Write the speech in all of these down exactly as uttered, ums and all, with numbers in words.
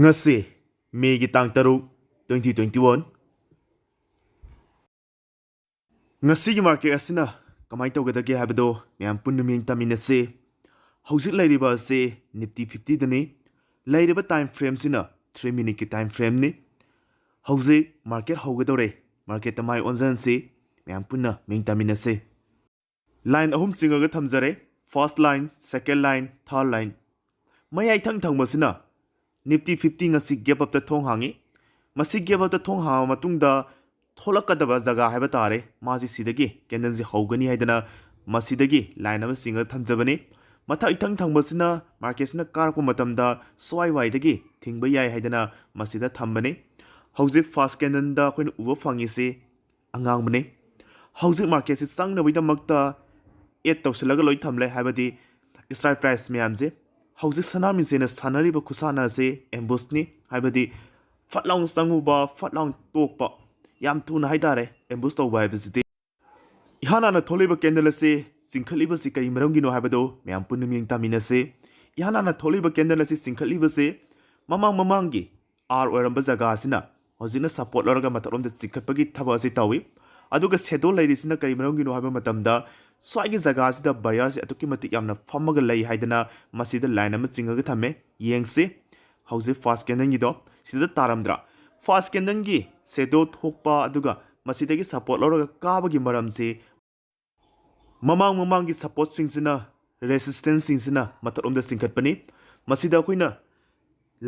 ꯉꯁꯤ ꯃꯦꯒꯤ ꯇꯥꯡ ꯇꯔꯨꯛ, twenty twenty one꯫ ꯉꯁꯤꯒꯤ ꯃꯥꯔꯀꯦꯠ ꯑꯁꯤꯅ ꯀꯃꯥꯏꯅ ꯇꯧꯒꯗꯒꯦ ꯍꯥꯏꯕꯗꯣ ꯃꯌꯥꯝ ꯄꯨꯟꯅ ꯃꯤꯠꯌꯦꯡ ꯇꯥꯃꯤꯟꯅꯁꯤ꯫ ꯍꯧꯖꯤꯛ ꯂꯩꯔꯤꯕ ꯑꯁꯤ ꯅꯤꯐꯇꯤ ꯐꯤꯐꯇꯤꯗꯅꯤ꯫ ꯂꯩꯔꯤꯕ ꯇꯥꯏꯝ ꯐ꯭ꯔꯦꯝꯁꯤꯅ ꯊ꯭ꯔꯤ ꯃꯤꯅꯤꯠꯀꯤ ꯇꯥꯏꯝ ꯐ꯭ꯔꯦꯝꯅꯤ꯫ ꯍꯧꯖꯤꯛ ꯃꯥꯔꯀꯦꯠ ꯍꯧꯒꯗꯧꯔꯦ꯫ ꯃꯥꯔꯀꯦꯠꯇ ꯃꯥꯏ ꯑꯣꯟꯁꯤꯟꯁꯤ꯫ ꯃꯌꯥꯝ ꯄꯨꯟꯅ ꯃꯤꯠꯌꯦꯡ ꯇꯥꯃꯤꯟꯅꯁꯤ꯫ ꯂꯥꯏꯟ ꯑꯍꯨꯝ ꯆꯤꯡꯉꯒ ꯊꯝꯖꯔꯦ: ꯐꯥꯔꯁ ꯂꯥꯏꯟ, ꯁꯦꯀꯦꯟ ꯂꯥꯏꯟ, ꯊꯥꯔꯠ ꯂꯥꯏꯟ꯫ ꯃꯌꯥꯏ ꯏꯊꯪ ꯊꯪꯕꯁꯤꯅ ꯅꯤꯐꯇꯤ ꯐꯤꯐꯇꯤ ꯉꯁꯤ ꯒꯦꯞ ꯑꯞꯇ ꯊꯣꯡ ꯍꯥꯡꯉꯤ꯫ ꯃꯁꯤ ꯒꯦꯞ ꯑꯞꯇ ꯊꯣꯡ ꯍꯥꯡꯉ ꯃꯇꯨꯡꯗ ꯊꯣꯛꯂꯛꯀꯗꯕ ꯖꯒꯥ ꯍꯥꯏꯕ ꯇꯥꯔꯦ, ꯃꯥꯁꯤ ꯁꯤꯗꯒꯤ ꯀꯦꯟꯗꯜꯁꯤ ꯍꯧꯒꯅꯤ ꯍꯥꯏꯗꯅ ꯃꯁꯤꯗꯒꯤ ꯂꯥꯏꯟ ꯑꯃ ꯆꯤꯡꯉꯒ ꯊꯝꯖꯕꯅꯤ꯫ ꯃꯊꯛ ꯏꯊꯪ ꯊꯪꯕꯁꯤꯅ ꯃꯥꯔꯀꯦꯠꯁꯤꯅ ꯀꯥꯔꯛꯄ ꯃꯇꯝꯗ ꯁ꯭ꯋꯥꯏ ꯋꯥꯏꯗꯒꯤ ꯊꯤꯡꯕ ꯌꯥꯏ ꯍꯥꯏꯗꯅ ꯃꯁꯤꯗ ꯊꯝꯕꯅꯤ꯫ ꯍꯧꯖꯤꯛ ꯐꯥꯔꯁ ꯀꯦꯟꯗꯜꯗ ꯑꯩꯈꯣꯏꯅ ꯎꯕ ꯐꯪꯉꯤꯁꯤ ꯑꯉꯥꯡꯕꯅꯤ꯫ ꯍꯧꯖꯤꯛ ꯃꯥꯔꯀꯦꯠꯁꯤ ꯆꯪꯅꯕꯒꯤꯗꯃꯛꯇ ꯑꯦꯗ ꯇꯧꯁꯤꯜꯂꯒ ꯂꯣꯏ ꯊꯝꯂꯦ, ꯍꯥꯏꯕꯗꯤ ꯁ꯭ꯇ꯭ꯔꯥꯏꯛ ꯄ꯭ꯔꯥꯏꯁ ꯃꯌꯥꯝꯁꯦ꯫ ꯍꯧꯖꯤꯛ ꯁꯅꯥꯃꯤꯁꯤꯅ ꯁꯥꯟꯅꯔꯤꯕ ꯈꯨꯁꯥꯟꯅ ꯑꯁꯤ ꯑꯦꯝꯕꯨꯁꯅꯤ, ꯍꯥꯏꯕꯗꯤ ꯐꯠ ꯂꯥꯎꯅ ꯆꯪꯉꯨꯕ, ꯐꯠ ꯂꯥꯎꯅ ꯇꯣꯛꯄ, ꯌꯥꯝ ꯊꯨꯅ ꯍꯥꯏꯇꯥꯔꯦ ꯑꯦꯝꯕꯨꯁ ꯇꯧꯕ ꯍꯥꯏꯕꯁꯤꯗꯤ꯫ ꯏꯍꯥꯟ ꯍꯥꯟꯅ ꯊꯣꯛꯂꯛꯏꯕ ꯀꯦꯟꯗꯜ ꯑꯁꯤ ꯆꯤꯡꯈꯠꯂꯤꯕꯁꯤ ꯀꯔꯤ ꯃꯔꯝꯒꯤꯅꯣ ꯍꯥꯏꯕꯗꯨ ꯃꯌꯥꯝ ꯄꯨꯟꯅ ꯃꯤꯠꯌꯦꯡ ꯇꯥꯃꯤꯟꯅꯁꯤ꯫ ꯏꯍꯥꯟ ꯍꯥꯟꯅ ꯊꯣꯛꯂꯛꯏꯕ ꯀꯦꯟꯗꯜ ꯑꯁꯤ ꯆꯤꯡꯈꯠꯂꯤꯕꯁꯤ ꯃꯃꯥꯡ ꯃꯃꯥꯡꯒꯤ ꯑꯥꯔ ꯑꯣꯏꯔꯝꯕ ꯖꯒꯥ ꯑꯁꯤꯅ ꯍꯧꯖꯤꯛꯅ ꯁꯄꯣꯔꯠ ꯂꯧꯔꯒ ꯃꯊꯛꯂꯣꯝꯗ ꯆꯤꯡꯈꯠꯄꯒꯤ ꯊꯕꯛ ꯑꯁꯤ ꯇꯧꯏ꯫ ꯑꯗꯨꯒ ꯁꯦꯗꯣ ꯂꯩꯔꯤꯁꯤꯅ ꯀꯔꯤ ꯃꯔꯝꯒꯤꯅꯣ ꯍꯥꯏꯕ ꯃꯇꯝꯗ, ꯁ꯭ꯋꯥꯏꯒꯤ ꯖꯒꯥ ꯑꯁꯤꯗ ꯕꯌꯔꯁꯤ ꯑꯗꯨꯛꯀꯤ ꯃꯇꯤꯛ ꯌꯥꯝꯅ ꯐꯝꯃꯒ ꯂꯩ ꯍꯥꯏꯗꯅ ꯃꯁꯤꯗ ꯂꯥꯏꯟ ꯑꯃ ꯆꯤꯡꯉꯒ ꯊꯝꯃꯦ꯫ ꯌꯦꯡꯁꯤ ꯍꯧꯖꯤꯛ ꯐꯥꯔꯁ ꯀꯦꯟꯗꯜꯒꯤꯗꯣ ꯁꯤꯗ ꯇꯥꯔꯝꯗ꯭ꯔꯥ? ꯐꯥꯔꯁ ꯀꯦꯟꯗꯜꯒꯤ ꯁꯦꯗꯣ ꯊꯣꯛꯄ ꯑꯗꯨꯒ ꯃꯁꯤꯗꯒꯤ ꯁꯄꯣꯔꯠ ꯂꯧꯔꯒ ꯀꯥꯕꯒꯤ ꯃꯔꯝꯁꯤ ꯃꯃꯥꯡ ꯃꯃꯥꯡꯒꯤ ꯁꯄꯣꯔꯠꯁꯤꯡꯁꯤꯅ, ꯔꯦꯁꯤꯁꯇꯦꯟꯁꯁꯤꯡꯁꯤꯅ ꯃꯊꯛꯂꯣꯝꯗ ꯆꯤꯡꯈꯠꯄꯅꯤ꯫ ꯃꯁꯤꯗ ꯑꯩꯈꯣꯏꯅ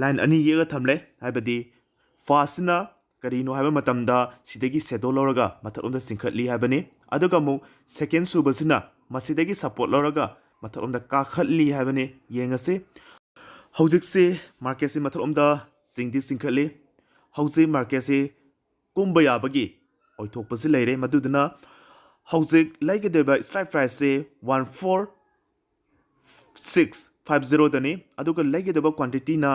ꯂꯥꯏꯟ ꯑꯅꯤ ꯌꯦꯛꯑ ꯊꯝꯂꯦ, ꯍꯥꯏꯕꯗꯤ ꯐꯥꯔꯁꯁꯤꯅ ꯀꯔꯤꯅꯣ ꯍꯥꯏꯕ ꯃꯇꯝꯗ ꯁꯤꯗꯒꯤ ꯁꯦꯗꯣ ꯂꯧꯔꯒ ꯃꯊꯛꯂꯣꯝꯗ ꯆꯤꯡꯈꯠꯂꯤ ꯍꯥꯏꯕꯅꯤ꯫ ꯑꯗꯨꯒ ꯑꯃꯨꯛ ꯁꯦꯀꯦꯟ ꯁꯨꯕꯁꯤꯅ ꯃꯁꯤꯗꯒꯤ ꯁꯄꯣꯔꯠ ꯂꯧꯔꯒ ꯃꯊꯛꯂꯣꯝꯗ ꯀꯥꯈꯠꯂꯤ ꯍꯥꯏꯕꯅꯤ꯫ ꯌꯦꯡꯉꯁꯤ꯫ ꯍꯧꯖꯤꯛꯁꯤ ꯃꯥꯔꯀꯦꯠꯁꯤ ꯃꯊꯛꯂꯣꯝꯗ ꯆꯤꯡꯗꯤ ꯆꯤꯡꯈꯠꯂꯤ꯫ ꯍꯧꯖꯤꯛ ꯃꯥꯔꯀꯦꯠꯁꯤ ꯀꯨꯝꯕ ꯌꯥꯕꯒꯤ ꯑꯣꯏꯊꯣꯛꯄꯁꯤ ꯂꯩꯔꯦ꯫ ꯃꯗꯨꯗꯨꯅ ꯍꯧꯖꯤꯛ ꯂꯩꯒꯗꯧꯔꯤꯕ ꯁ꯭ꯇ꯭ꯔꯥꯏꯛ ꯄ꯭ꯔꯥꯏꯁꯁꯤ ꯋꯥꯟ ꯐꯣꯔ ꯁꯤꯛꯁ ꯐꯥꯏꯚ ꯖꯦꯔꯣꯗꯅꯤ, ꯑꯗꯨꯒ ꯂꯩꯒꯗꯕ ꯀ꯭ꯋꯥꯟꯇꯤꯇꯤꯅ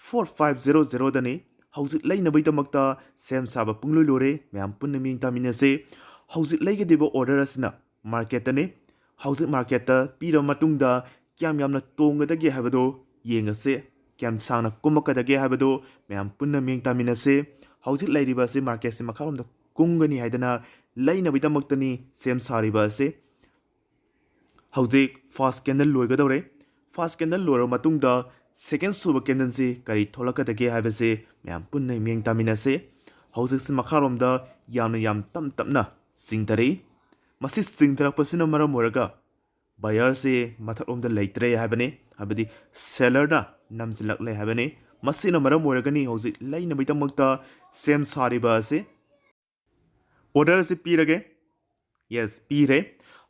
ꯐꯣꯔ ꯐꯥꯏꯚ ꯖꯦꯔꯣ ꯖꯦꯔꯣꯗꯅꯤ꯫ ꯍꯧꯖꯤꯛ ꯂꯩꯅꯕꯒꯤꯗꯃꯛꯇ ꯁꯦꯝ ꯁꯥꯕ ꯄꯨꯡꯂꯣꯏ ꯂꯣꯏꯔꯦ꯫ ꯃꯌꯥꯝ ꯄꯨꯟꯅ ꯃꯤꯠꯌꯦꯡ ꯇꯥꯃꯤꯟꯅꯁꯤ꯫ ꯍꯧꯖꯤꯛ ꯂꯩꯒꯗꯧꯔꯤꯕ ꯑꯣꯔꯗꯔ ꯑꯁꯤꯅ ꯃꯥꯔꯀꯦꯠꯇꯅꯤ꯫ ꯍꯧꯖꯤꯛ ꯃꯥꯔꯀꯦꯠꯇ ꯄꯤꯔꯕ ꯃꯇꯨꯡꯗ ꯀꯌꯥꯝ ꯌꯥꯝꯅ ꯇꯣꯡꯒꯗꯒꯦ ꯍꯥꯏꯕꯗꯨ ꯌꯦꯡꯉꯁꯤ꯫ ꯀꯌꯥꯝ ꯁꯥꯡꯅ ꯀꯨꯝꯃꯛꯀꯗꯒꯦ ꯍꯥꯏꯕꯗꯨ ꯃꯌꯥꯝ ꯄꯨꯟꯅ ꯃꯤꯠꯌꯦꯡ ꯇꯥꯃꯤꯟꯅꯁꯤ꯫ ꯍꯧꯖꯤꯛ ꯂꯩꯔꯤꯕ ꯑꯁꯤ ꯃꯥꯔꯀꯦꯠꯁꯤ ꯃꯈꯥꯔꯣꯝꯗ ꯀꯨꯝꯒꯅꯤ ꯍꯥꯏꯗꯅ ꯂꯩꯅꯕꯒꯤꯗꯃꯛꯇꯅꯤ ꯁꯦꯝ ꯁꯥꯔꯤꯕ ꯑꯁꯤ꯫ ꯍꯧꯖꯤꯛ ꯐꯥꯔꯁ ꯀꯦꯟꯗꯜ ꯂꯣꯏꯒꯗꯧꯔꯦ꯫ ꯐꯥꯔꯁ ꯀꯦꯟꯗꯜ ꯂꯣꯏꯔꯕ ꯃꯇꯨꯡꯗ ꯁꯦꯀꯦꯟ ꯁꯨꯕ ꯀꯦꯟꯗꯜꯁꯤ ꯀꯔꯤ ꯊꯣꯛꯂꯛꯀꯗꯒꯦ ꯍꯥꯏꯕꯁꯤ ꯃꯌꯥꯝ ꯄꯨꯟꯅ ꯃꯤꯠꯌꯦꯡ ꯇꯥꯃꯤꯟꯅꯁꯤ꯫ ꯍꯧꯖꯤꯛꯁꯤ ꯃꯈꯥꯔꯣꯝꯗ ꯌꯥꯝꯅ ꯌꯥꯝ ꯇꯞ ꯇꯞꯅ ꯆꯤꯡꯊꯔꯛꯏ꯫ ꯃꯁꯤ ꯆꯤꯡꯊꯔꯛꯄꯁꯤꯅ ꯃꯔꯝ ꯑꯣꯏꯔꯒ ꯕꯌꯔꯁꯤ ꯃꯊꯛꯂꯣꯝꯗ ꯂꯩꯇ꯭ꯔꯦ ꯍꯥꯏꯕꯅꯤ, ꯍꯥꯏꯕꯗꯤ ꯁꯦꯂꯔꯅ ꯅꯝꯁꯤꯜꯂꯛꯂꯦ ꯍꯥꯏꯕꯅꯤ꯫ ꯃꯁꯤꯅ ꯃꯔꯝ ꯑꯣꯏꯔꯒꯅꯤ ꯍꯧꯖꯤꯛ ꯂꯩꯅꯕꯒꯤꯗꯃꯛꯇ ꯁꯦꯝ ꯁꯥꯔꯤꯕ ꯑꯁꯤ꯫ ꯑꯣꯔꯗꯔ ꯑꯁꯤ ꯄꯤꯔꯒꯦ꯫ ꯌꯦꯁ, ꯄꯤꯔꯦ꯫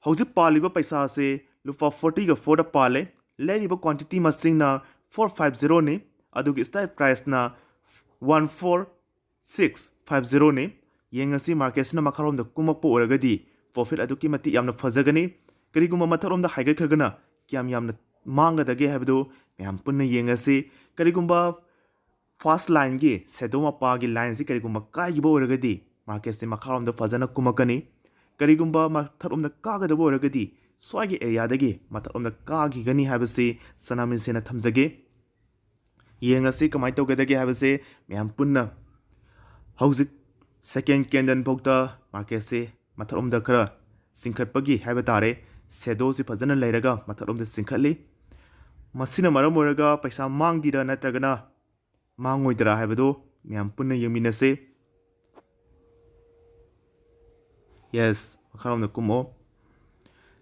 ꯍꯧꯖꯤꯛ ꯄꯥꯜꯂꯤꯕ ꯄꯩꯁꯥ ꯑꯁꯤ ꯂꯨꯄꯥ ꯐꯣꯔꯇꯤꯒ ꯐꯣꯔꯗ ꯄꯥꯜꯂꯦ꯫ ꯂꯩꯔꯤꯕ ꯀ꯭ꯋꯥꯟꯇꯤꯇꯤ ꯃꯁꯤꯡꯅ ꯐꯣꯔ ꯐꯥꯏꯚ ꯖꯦꯔꯣꯅꯤ, ꯑꯗꯨꯒ ꯁ꯭ꯇ꯭ꯔꯥꯏꯛ ꯄ꯭ꯔꯥꯏꯁꯅ ꯋꯥꯟ ꯐꯣꯔ ꯁꯤꯛꯁ ꯐꯥꯏꯚ ꯖꯦꯔꯣꯅꯤ꯫ ꯌꯦꯡꯉꯁꯤ, ꯃꯥꯔꯀꯦꯠꯁꯤꯅ ꯃꯈꯥꯔꯣꯝꯗ ꯀꯨꯝꯃꯛꯄ ꯑꯣꯏꯔꯒꯗꯤ ꯄ꯭ꯔꯣꯐꯤꯠ ꯑꯗꯨꯛꯀꯤ ꯃꯇꯤꯛ ꯌꯥꯝꯅ ꯐꯖꯒꯅꯤ꯫ ꯀꯔꯤꯒꯨꯝꯕ ꯃꯊꯛꯂꯣꯝꯗ ꯍꯥꯏꯒꯠꯈ꯭ꯔꯒꯅ ꯀꯌꯥꯝ ꯌꯥꯝꯅ ꯃꯥꯡꯒꯗꯒꯦ ꯍꯥꯏꯕꯗꯨ ꯃꯌꯥꯝ ꯄꯨꯟꯅ ꯌꯦꯡꯉꯁꯤ꯫ ꯀꯔꯤꯒꯨꯝꯕ ꯐꯥꯔꯁ ꯂꯥꯏꯟꯒꯤ ꯁꯦꯗꯣ ꯃꯄꯥꯒꯤ ꯂꯥꯏꯟꯁꯤ ꯀꯔꯤꯒꯨꯝꯕ ꯀꯥꯏꯈꯤꯕ ꯑꯣꯏꯔꯒꯗꯤ ꯃꯥꯔꯀꯦꯠꯁꯤ ꯃꯈꯥꯔꯣꯝꯗ ꯐꯖꯅ ꯀꯨꯝꯃꯛꯀꯅꯤ꯫ ꯀꯔꯤꯒꯨꯝꯕ ꯃꯊꯛꯂꯣꯝꯗ ꯀꯥꯒꯗꯕ ꯑꯣꯏꯔꯒꯗꯤ ꯁ꯭ꯋꯥꯏꯒꯤ ꯑꯦꯔꯤꯌꯥꯗꯒꯤ ꯃꯊꯛꯂꯣꯝꯗ ꯀꯥꯈꯤꯒꯅꯤ ꯍꯥꯏꯕꯁꯤ ꯁꯅꯥꯃꯤꯁꯦꯟꯅ ꯊꯝꯖꯒꯦ꯫ ꯌꯦꯡꯉꯁꯤ ꯀꯃꯥꯏꯅ ꯇꯧꯒꯗꯒꯦ ꯍꯥꯏꯕꯁꯦ ꯃꯌꯥꯝ ꯄꯨꯟꯅ꯫ ꯍꯧꯖꯤꯛ ꯁꯦꯀꯦꯟ ꯀꯦꯟꯗꯜ ꯐꯥꯎꯗ ꯃꯥꯔꯀꯦꯠꯁꯦ ꯃꯊꯛꯂꯣꯝꯗ ꯈꯔ ꯆꯤꯡꯈꯠꯄꯒꯤ ꯍꯥꯏꯕ ꯇꯥꯔꯦ, ꯁꯦꯗꯣꯁꯤ ꯐꯖꯅ ꯂꯩꯔꯒ ꯃꯊꯛꯂꯣꯝꯗ ꯆꯤꯡꯈꯠꯂꯤ꯫ ꯃꯁꯤꯅ ꯃꯔꯝ ꯑꯣꯏꯔꯒ ꯄꯩꯁꯥ ꯃꯥꯡꯗꯤꯔꯥ ꯅꯠꯇ꯭ꯔꯒꯅ ꯃꯥꯡꯉꯣꯏꯗ꯭ꯔꯥ ꯍꯥꯏꯕꯗꯨ ꯃꯌꯥꯝ ꯄꯨꯟꯅ ꯌꯦꯡꯃꯤꯟꯅꯁꯤ꯫ ꯌꯦꯁ, ꯃꯈꯥꯔꯣꯝꯗ ꯀꯨꯝꯃꯛꯑꯣ꯫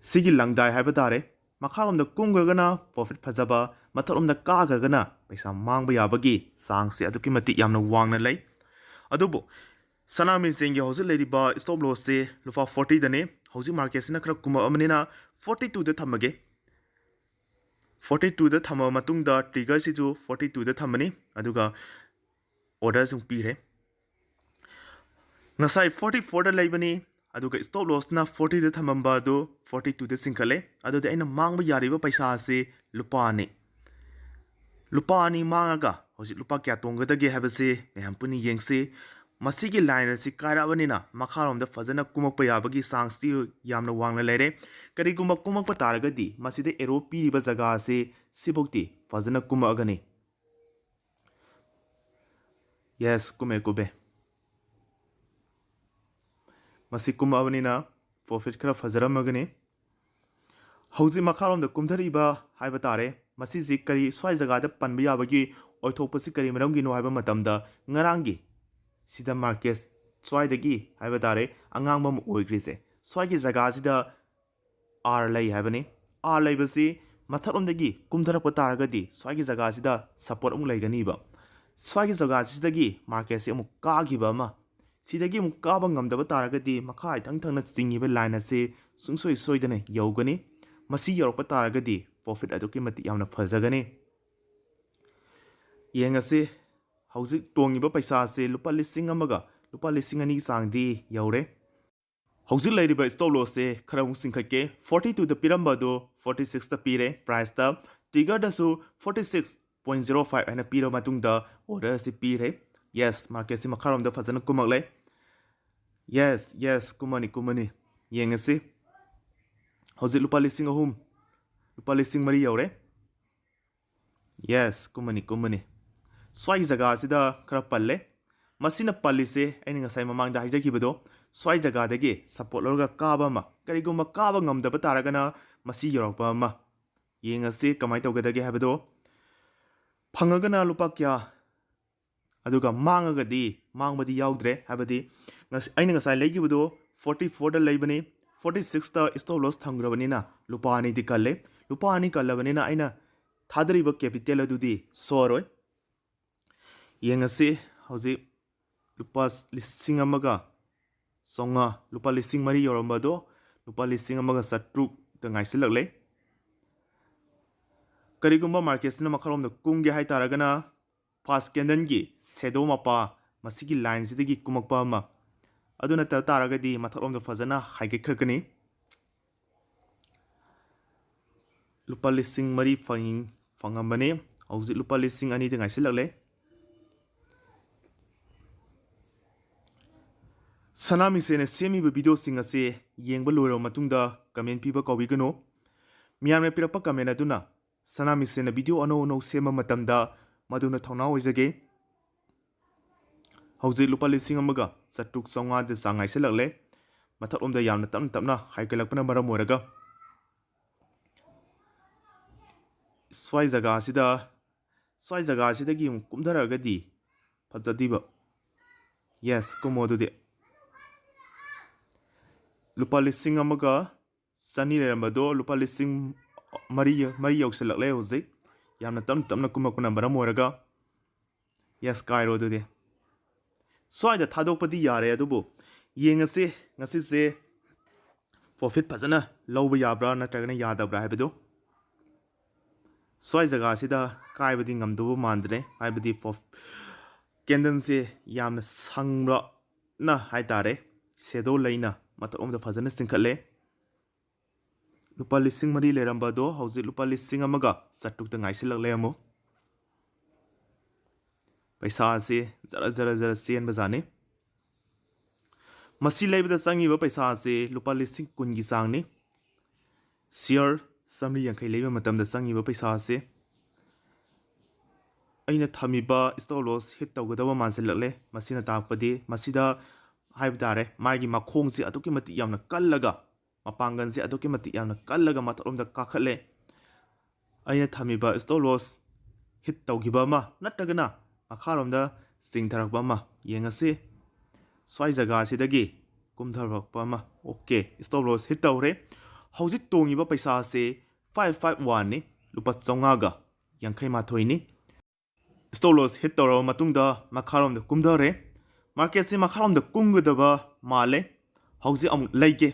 ꯁꯤꯒꯤ ꯂꯪꯗꯥꯏ ꯍꯥꯏꯕ ꯇꯥꯔꯦ꯫ ꯃꯈꯥꯔꯣꯝꯗ ꯀꯨꯝꯈ꯭ꯔꯒꯅ ꯄ꯭ꯔꯣꯐꯤꯠ ꯐꯖꯕ, ꯃꯊꯛꯂꯣꯝꯗ ꯀꯥꯈ꯭ꯔꯒꯅ ꯄꯩꯁꯥ ꯃꯥꯡꯕ ꯌꯥꯕꯒꯤ ꯆꯥꯡꯁꯦ ꯑꯗꯨꯛꯀꯤ ꯃꯇꯤꯛ ꯌꯥꯝꯅ ꯋꯥꯡꯅ ꯂꯩ꯫ ꯑꯗꯨꯕꯨ ꯁꯅꯥꯃꯤꯁꯦꯟꯒꯤ ꯍꯧꯖꯤꯛ ꯂꯩꯔꯤꯕ ꯁ꯭ꯇꯣꯞ ꯂꯣꯁꯁꯦ ꯂꯨꯄꯥ ꯐꯣꯔꯇꯤꯗꯅꯤ꯫ ꯍꯧꯖꯤꯛ ꯃꯥꯔꯀꯦꯠꯁꯤꯅ ꯈꯔ ꯀꯨꯝꯃꯛꯑꯕꯅꯤꯅ ꯐꯣꯔꯇꯤ ꯇꯨꯗ ꯊꯝꯃꯒꯦ꯫ ꯐꯣꯔꯇꯤ ꯇꯨꯗ ꯊꯝꯃꯕ ꯃꯇꯨꯡꯗ ꯇ꯭ꯔꯤꯒꯔꯁꯤꯁꯨ ꯐꯣꯔꯇꯤ ꯇꯨꯗ ꯊꯝꯃꯅꯤ, ꯑꯗꯨꯒ ꯑꯣꯔꯗꯔꯁꯨ ꯄꯤꯔꯦ꯫ ꯉꯁꯥꯏ ꯐꯣꯔꯇꯤ ꯐꯣꯔꯗ ꯂꯩꯕꯅꯤ, ꯑꯗꯨꯒ ꯁ꯭ꯇꯣꯞ ꯂꯣꯁꯅ ꯐꯣꯔꯇꯤꯗ ꯊꯝꯃꯝꯕ ꯑꯗꯨ ꯐꯣꯔꯇꯤ ꯇꯨꯗ ꯆꯤꯡꯈꯠꯂꯦ꯫ ꯑꯗꯨꯗꯤ ꯑꯩꯅ ꯃꯥꯡꯕ ꯌꯥꯔꯤꯕ ꯄꯩꯁꯥ ꯑꯁꯤ ꯂꯨꯄꯥ ꯑꯅꯤ꯫ ꯂꯨꯄꯥ ꯑꯅꯤ ꯃꯥꯡꯉꯒ ꯍꯧꯖꯤꯛ ꯂꯨꯄꯥ ꯀꯌꯥ ꯇꯣꯡꯒꯗꯒꯦ ꯍꯥꯏꯕꯁꯤ ꯃꯌꯥꯝ ꯄꯨꯟꯅ ꯌꯦꯡꯁꯤ꯫ ꯃꯁꯤꯒꯤ ꯂꯥꯏꯟ ꯑꯁꯤ ꯀꯥꯏꯔꯛꯑꯕꯅꯤꯅ ꯃꯈꯥꯔꯣꯝꯗ ꯐꯖꯅ ꯀꯨꯝꯃꯛꯄ ꯌꯥꯕꯒꯤ ꯆꯥꯟꯁꯇꯤ ꯌꯥꯝꯅ ꯋꯥꯡꯅ ꯂꯩꯔꯦ꯫ ꯀꯔꯤꯒꯨꯝꯕ ꯀꯨꯝꯃꯛꯄ ꯇꯥꯔꯒꯗꯤ ꯃꯁꯤꯗ ꯑꯦꯔꯣ ꯄꯤꯔꯤꯕ ꯖꯒꯥ ꯑꯁꯤ ꯁꯤꯐꯥꯎꯗꯤ ꯐꯖꯅ ꯀꯨꯝꯃꯛꯑꯒꯅꯤ꯫ Yes, ꯀꯨꯝꯃꯦ, ꯀꯨꯝꯃꯦ꯫ ꯃꯁꯤ ꯀꯨꯝꯃꯛꯑꯕꯅꯤꯅ profit ꯈꯔ ꯐꯖꯔꯝꯃꯒꯅꯤ꯫ ꯍꯧꯖꯤꯛ ꯃꯈꯥꯔꯣꯝꯗ ꯀꯨꯝꯊꯔꯛꯏꯕ ꯍꯥꯏꯕ ꯇꯥꯔꯦ, ꯃꯁꯤꯁꯤ ꯀꯔꯤ, ꯁ꯭ꯋꯥꯏ ꯖꯒꯥꯗ ꯄꯟꯕ ꯌꯥꯕꯒꯤ ꯑꯣꯏꯊꯣꯛꯄꯁꯤ ꯀꯔꯤ ꯃꯔꯝꯒꯤꯅꯣ ꯍꯥꯏꯕ ꯃꯇꯝꯗ, ꯉꯔꯥꯡꯒꯤ ꯁꯤꯗ market ꯁ꯭ꯋꯥꯏꯗꯒꯤ ꯍꯥꯏꯕ ꯇꯥꯔꯦ, ꯑꯉꯥꯡꯕ ꯑꯃ ꯑꯣꯏꯈ꯭ꯔꯤꯁꯦ, ꯁ꯭ꯋꯥꯏꯒꯤ ꯖꯒꯥꯁꯤꯗ R ꯂꯩ ꯍꯥꯏꯕꯅꯤ꯫ R ꯂꯩꯕꯁꯤ ꯃꯊꯛꯂꯣꯝꯗꯒꯤ ꯀꯨꯝꯊꯔꯛꯄ ꯇꯥꯔꯒꯗꯤ ꯁ꯭ꯋꯥꯏꯒꯤ ꯖꯒꯥꯁꯤꯗ support ꯑꯃꯨꯛ ꯂꯩꯒꯅꯤꯕ꯫ ꯁ꯭ꯋꯥꯏꯒꯤ ꯖꯒꯥꯁꯤꯗꯒꯤ marketꯁꯤ ꯑꯃꯨꯛ ꯀꯥꯈꯤꯕ ꯑꯃ, ꯁꯤꯗꯒꯤ ꯑꯃꯨꯛ ꯀꯥꯕ ꯉꯝꯗꯕ ꯇꯥꯔꯒꯗꯤ ꯃꯈꯥ ꯏꯊꯪ ꯊꯪꯅ ꯆꯤꯡꯉꯤꯕ line ꯑꯁꯤ ꯁꯨꯡꯁꯣꯏ ꯁꯣꯏꯗꯅ ꯌꯧꯒꯅꯤ꯫ ꯃꯁꯤ ꯌꯧꯔꯛꯄ ꯇꯥꯔꯒꯗꯤ profit ꯑꯗꯨꯛꯀꯤ ꯃꯇꯤꯛ ꯌꯥꯝꯅ ꯐꯖꯒꯅꯤ꯫ ꯌꯦꯡꯉꯁꯤ, ꯍꯧꯖꯤꯛ ꯇꯣꯡꯉꯤꯕ ꯄꯩꯁꯥꯁꯤ ꯂꯨꯄꯥ ꯂꯤꯁꯤꯡ ꯑꯃꯒ ꯂꯨꯄꯥ ꯂꯤꯁꯤꯡ ꯑꯅꯤꯒꯤ ꯆꯥꯡꯗꯤ ꯌꯧꯔꯦ꯫ ꯍꯧꯖꯤꯛ ꯂꯩꯔꯤꯕ stop lossꯁꯦ ꯈꯔ ꯑꯃꯨꯛ ꯆꯤꯡꯈꯠꯀꯦ꯫ Forty twoꯗ ꯄꯤꯔꯝꯕ ꯑꯗꯨ forty sixꯇ ꯄꯤꯔꯦ꯫ Priceꯇ triggerꯗꯁꯨ forty six point zero five ꯍꯥꯏꯅ ꯄꯤꯔꯕ ꯃꯇꯨꯡꯗ order ꯑꯁꯤ ꯄꯤꯔꯦ꯫ Yes, marketꯁꯤ ꯃꯈꯥꯔꯣꯝꯗ ꯐꯖꯅ ꯀꯨꯝꯃꯛꯂꯦ꯫ Yes, yes, ꯀꯨꯝꯃꯅꯤ, ꯀꯨꯝꯃꯅꯤ꯫ ꯌꯦꯡꯉꯁꯤ꯫ ꯍꯧꯖꯤꯛ ꯂꯨꯄꯥ ꯂꯤꯁꯤꯡ ꯑꯍꯨꯝ, ꯂꯨꯄꯥ ꯂꯤꯁꯤꯡ ꯃꯔꯤ ꯌꯧꯔꯦ꯫ Yes, ꯀꯨꯝꯃꯅꯤ, ꯀꯨꯝꯃꯅꯤ꯫ ꯁ꯭ꯋꯥꯏ ꯖꯒꯥꯁꯤꯗ ꯈꯔ ꯄꯜꯂꯦ꯫ ꯃꯁꯤꯅ ꯄꯜꯂꯤꯁꯦ ꯑꯩꯅ ꯉꯁꯥꯏ ꯃꯃꯥꯡꯗ ꯍꯥꯏꯖꯈꯤꯕꯗꯣ, ꯁ꯭ꯋꯥꯏ ꯖꯒꯥꯗꯒꯤ support ꯂꯧꯔꯒ ꯀꯥꯕ ꯑꯃ, ꯀꯔꯤꯒꯨꯝꯕ ꯀꯥꯕ ꯉꯝꯗꯕ ꯇꯥꯔꯒꯅ ꯃꯁꯤ ꯌꯧꯔꯛꯄ ꯑꯃ꯫ ꯌꯦꯡꯉꯁꯤ ꯀꯃꯥꯏꯅ ꯇꯧꯒꯗꯒꯦ ꯍꯥꯏꯕꯗꯣ꯫ ꯐꯪꯉꯒꯅ ꯂꯨꯄꯥ ꯀꯌꯥ, ꯑꯗꯨꯒ ꯃꯥꯡꯉꯒꯗꯤ, ꯃꯥꯡꯕꯗꯤ ꯌꯥꯎꯗ꯭ꯔꯦ, ꯍꯥꯏꯕꯗꯤ ꯉꯁ-, ꯑꯩꯅ ꯉꯁꯥꯏ ꯂꯩꯈꯤꯕꯗꯣ forty fourꯗ ꯂꯩꯕꯅꯤ, forty sixꯇ stop loss ꯊꯝꯈ꯭ꯔꯕꯅꯤꯅ ꯂꯨꯄꯥ ꯑꯅꯤꯗꯤ ꯀꯜꯂꯦ꯫ ꯂꯨꯄꯥ ꯑꯅꯤ ꯀꯜꯂꯕꯅꯤꯅ ꯑꯩꯅ ꯊꯥꯗꯔꯤꯕ capital ꯑꯗꯨꯗꯤ ꯁꯣꯔꯣꯏ꯫ ꯌꯦꯡꯉꯁꯤ, ꯍꯧꯖꯤꯛ ꯂꯨꯄꯥ ꯂꯤꯁꯤꯡ ꯑꯃꯒ ꯆꯥꯝꯃꯉꯥ, ꯂꯨꯄꯥ ꯂꯤꯁꯤꯡ ꯃꯔꯤ ꯌꯧꯔꯝꯕꯗꯣ ꯂꯨꯄꯥ ꯂꯤꯁꯤꯡ ꯑꯃꯒ ꯆꯥꯇ꯭ꯔꯨꯛꯇ ꯉꯥꯏꯁꯤꯜꯂꯛꯂꯦ꯫ ꯀꯔꯤꯒꯨꯝꯕ marketꯁꯤꯅ ꯃꯈꯥꯔꯣꯝꯗ ꯀꯨꯝꯒꯦ ꯍꯥꯏꯇꯥꯔꯒꯅ, first candleꯒꯤ shadow ꯃꯄꯥ, ꯃꯁꯤꯒꯤ lineꯁꯤꯗꯒꯤ ꯀꯨꯝꯃꯛꯄ ꯑꯃ, ꯑꯗꯨ ꯅꯠꯇ ꯇꯥꯔꯒꯗꯤ ꯃꯊꯛꯂꯣꯝꯗ ꯐꯖꯅ ꯍꯥꯏꯒꯠꯈ꯭ꯔꯒꯅꯤ꯫ ꯂꯨꯄꯥ ꯂꯤꯁꯤꯡ ꯃꯔꯤ ꯐꯪ-, ꯐꯪꯉꯝꯕꯅꯤ, ꯍꯧꯖꯤꯛ ꯂꯨꯄꯥ ꯂꯤꯁꯤꯡ ꯑꯅꯤꯗ ꯉꯥꯏꯁꯤꯜꯂꯛꯂꯦ꯫ ꯁꯅꯥꯃꯤꯁꯦꯅ ꯁꯦꯝꯃꯤꯕ videoꯁꯤꯡ ꯑꯁꯤ ꯌꯦꯡꯕ ꯂꯣꯏꯔꯕ ꯃꯇꯨꯡꯗ comment ꯄꯤꯕ ꯀꯥꯎꯕꯤꯒꯅꯨ꯫ ꯃꯤꯌꯥꯝꯅ ꯄꯤꯔꯛꯄ comment ꯑꯗꯨꯅ ꯁꯅꯥꯃꯤꯁꯦꯅ video ꯑꯅꯧ ꯑꯅꯧ ꯁꯦꯝꯕ ꯃꯇꯝꯗ ꯃꯗꯨꯅ ꯊꯧꯅꯥ ꯑꯣꯏꯖꯒꯦ꯫ ꯍꯧꯖꯤꯛ ꯂꯨꯄꯥ ꯂꯤꯁꯤꯡ ꯑꯃꯒ ꯆꯥꯇ꯭ꯔꯨꯛ ꯆꯥꯝꯃꯉꯥꯗ ꯆꯥꯡ ꯉꯥꯏꯁꯤꯜꯂꯛꯂꯦ꯫ ꯃꯊꯛꯂꯣꯝꯗ ꯌꯥꯝꯅ ꯇꯞꯅ ꯇꯞꯅ ꯍꯥꯏꯒꯠꯂꯛꯄꯅ ꯃꯔꯝ ꯑꯣꯏꯔꯒ ꯁ꯭ꯋꯥꯏ ꯖꯒꯥꯁꯤꯗ, ꯁ꯭ꯋꯥꯏ ꯖꯒꯥꯁꯤꯗꯒꯤ ꯑꯃꯨꯛ ꯀꯨꯝꯊꯔꯛꯑꯒꯗꯤ ꯐꯖꯗꯤꯕ꯫ Yes, ꯀꯨꯝꯃꯣ ꯑꯗꯨꯗꯤ꯫ ꯂꯨꯄꯥ ꯂꯤꯁꯤꯡ ꯑꯃꯒ ꯆꯅꯤ ꯂꯩꯔꯝꯕꯗꯣ ꯂꯨꯄꯥ ꯂꯤꯁꯤꯡ ꯃꯔꯤ, ꯃꯔꯤ ꯌꯧꯁꯤꯜꯂꯛꯂꯦ ꯍꯧꯖꯤꯛ꯫ ꯌꯥꯝꯅ ꯇꯞꯅ ꯇꯞꯅ ꯀꯨꯝꯃꯛꯄꯅ ꯃꯔꯝ ꯑꯣꯏꯔꯒ꯫ Yes, ꯀꯥꯏꯔꯣ ꯑꯗꯨꯗꯤ꯫ ꯁ꯭ꯋꯥꯏꯗ ꯊꯥꯗꯣꯛꯄꯗꯤ ꯌꯥꯔꯦ, ꯑꯗꯨꯕꯨ ꯌꯦꯡꯉꯁꯤ ꯉꯁꯤꯁꯦ profit ꯐꯖꯅ ꯂꯧꯕ ꯌꯥꯕ꯭ꯔꯥ ꯅꯠꯇ꯭ꯔꯒꯅ ꯌꯥꯗꯕ꯭ꯔꯥ ꯍꯥꯏꯕꯗꯨ꯫ ꯁ꯭ꯋꯥꯏ ꯖꯒꯥꯁꯤꯗ ꯀꯥꯏꯕꯗꯤ ꯉꯝꯗꯧꯕ ꯃꯥꯟꯗ꯭ꯔꯦ, ꯍꯥꯏꯕꯗꯤ ꯄꯣꯐ-, candleꯁꯦ ꯌꯥꯝꯅ ꯁꯪꯕꯅ ꯍꯥꯏꯇꯥꯔꯦ, shadow ꯂꯩꯅ ꯃꯊꯛꯂꯣꯝꯗ ꯐꯖꯅ ꯆꯤꯡꯈꯠꯂꯦ꯫ ꯂꯨꯄꯥ ꯂꯤꯁꯤꯡ ꯃꯔꯤ ꯂꯩꯔꯝꯕ ꯑꯗꯣ ꯍꯧꯖꯤꯛ ꯂꯨꯄꯥ ꯂꯤꯁꯤꯡ ꯑꯃꯒ ꯆꯥꯇ꯭ꯔꯨꯛꯇ ꯉꯥꯏꯁꯤꯜꯂꯛꯂꯦ ꯑꯃꯨꯛ꯫ ꯄꯩꯁꯥꯁꯤ ꯖꯔ ꯖꯔ ꯖꯔ ꯆꯦꯟꯕꯖꯥꯠꯅꯤ꯫ ꯃꯁꯤ ꯂꯩꯕꯗ ꯆꯪꯉꯤꯕ ꯄꯩꯁꯥꯁꯤ ꯂꯨꯄꯥ ꯂꯤꯁꯤꯡ ꯀꯨꯟꯒꯤ ꯆꯥꯡꯅꯤ꯫ Share ꯆꯥꯝꯃꯔꯤ ꯌꯥꯡꯈꯩ ꯂꯩꯕ ꯃꯇꯝꯗ ꯆꯪꯉꯤꯕ ꯄꯩꯁꯥꯁꯤ꯫ ꯑꯩꯅ ꯊꯝꯃꯤꯕ stop loss hit ꯇꯧꯒꯗꯕ ꯃꯥꯟꯁꯤꯜꯂꯛꯂꯦ꯫ ꯃꯁꯤꯅ ꯇꯥꯛꯄꯗꯤ ꯃꯁꯤꯗ ꯍꯥꯏꯕ ꯇꯥꯔꯦ, ꯃꯥꯒꯤ ꯃꯈꯣꯡꯁꯤ ꯑꯗꯨꯛꯀꯤ ꯃꯇꯤꯛ ꯌꯥꯝꯅ ꯀꯜꯂꯒ, ꯃꯄꯥꯡꯒꯜꯁꯤ ꯑꯗꯨꯛꯀꯤ ꯃꯇꯤꯛ ꯌꯥꯝꯅ ꯀꯜꯂꯒ ꯃꯊꯛꯂꯣꯝꯗ ꯀꯥꯈꯠꯂꯦ꯫ ꯑꯩꯅ ꯊꯝꯃꯤꯕ stop loss hit ꯇꯧꯈꯤꯕ ꯑꯃ ꯅꯠꯇ꯭ꯔꯒꯅ ꯃꯈꯥꯔꯣꯝꯗ ꯆꯤꯡꯊꯔꯛꯄ ꯑꯃ ꯌꯦꯡꯉꯁꯤ꯫ ꯁ꯭ꯋꯥꯏ ꯖꯒꯥꯁꯤꯗꯒꯤ ꯀꯨꯝꯊꯔꯛꯄ ꯑꯃ꯫ OK, stop loss hit ꯇꯧꯔꯦ꯫ ꯍꯧꯖꯤꯛ ꯇꯣꯡꯉꯤꯕ ꯄꯩꯁꯥꯁꯦ five five one ꯅꯤ, ꯂꯨꯄꯥ ꯆꯥꯝꯃꯉꯥꯒ ꯌꯥꯡꯈꯩ ꯃꯥꯊꯣꯏꯅꯤ꯫ Stop loss hit ꯇꯧꯔꯕ ꯃꯇꯨꯡꯗ ꯃꯈꯥꯔꯣꯝꯗ ꯀꯨꯝꯊꯔꯦ꯫ Marketꯁꯤ ꯃꯈꯥꯔꯣꯝꯗ ꯀꯨꯝꯒꯗꯕ ꯃꯥꯜꯂꯦ꯫ ꯍꯧꯖꯤꯛ ꯑꯃꯨꯛ ꯂꯩꯒꯦ꯫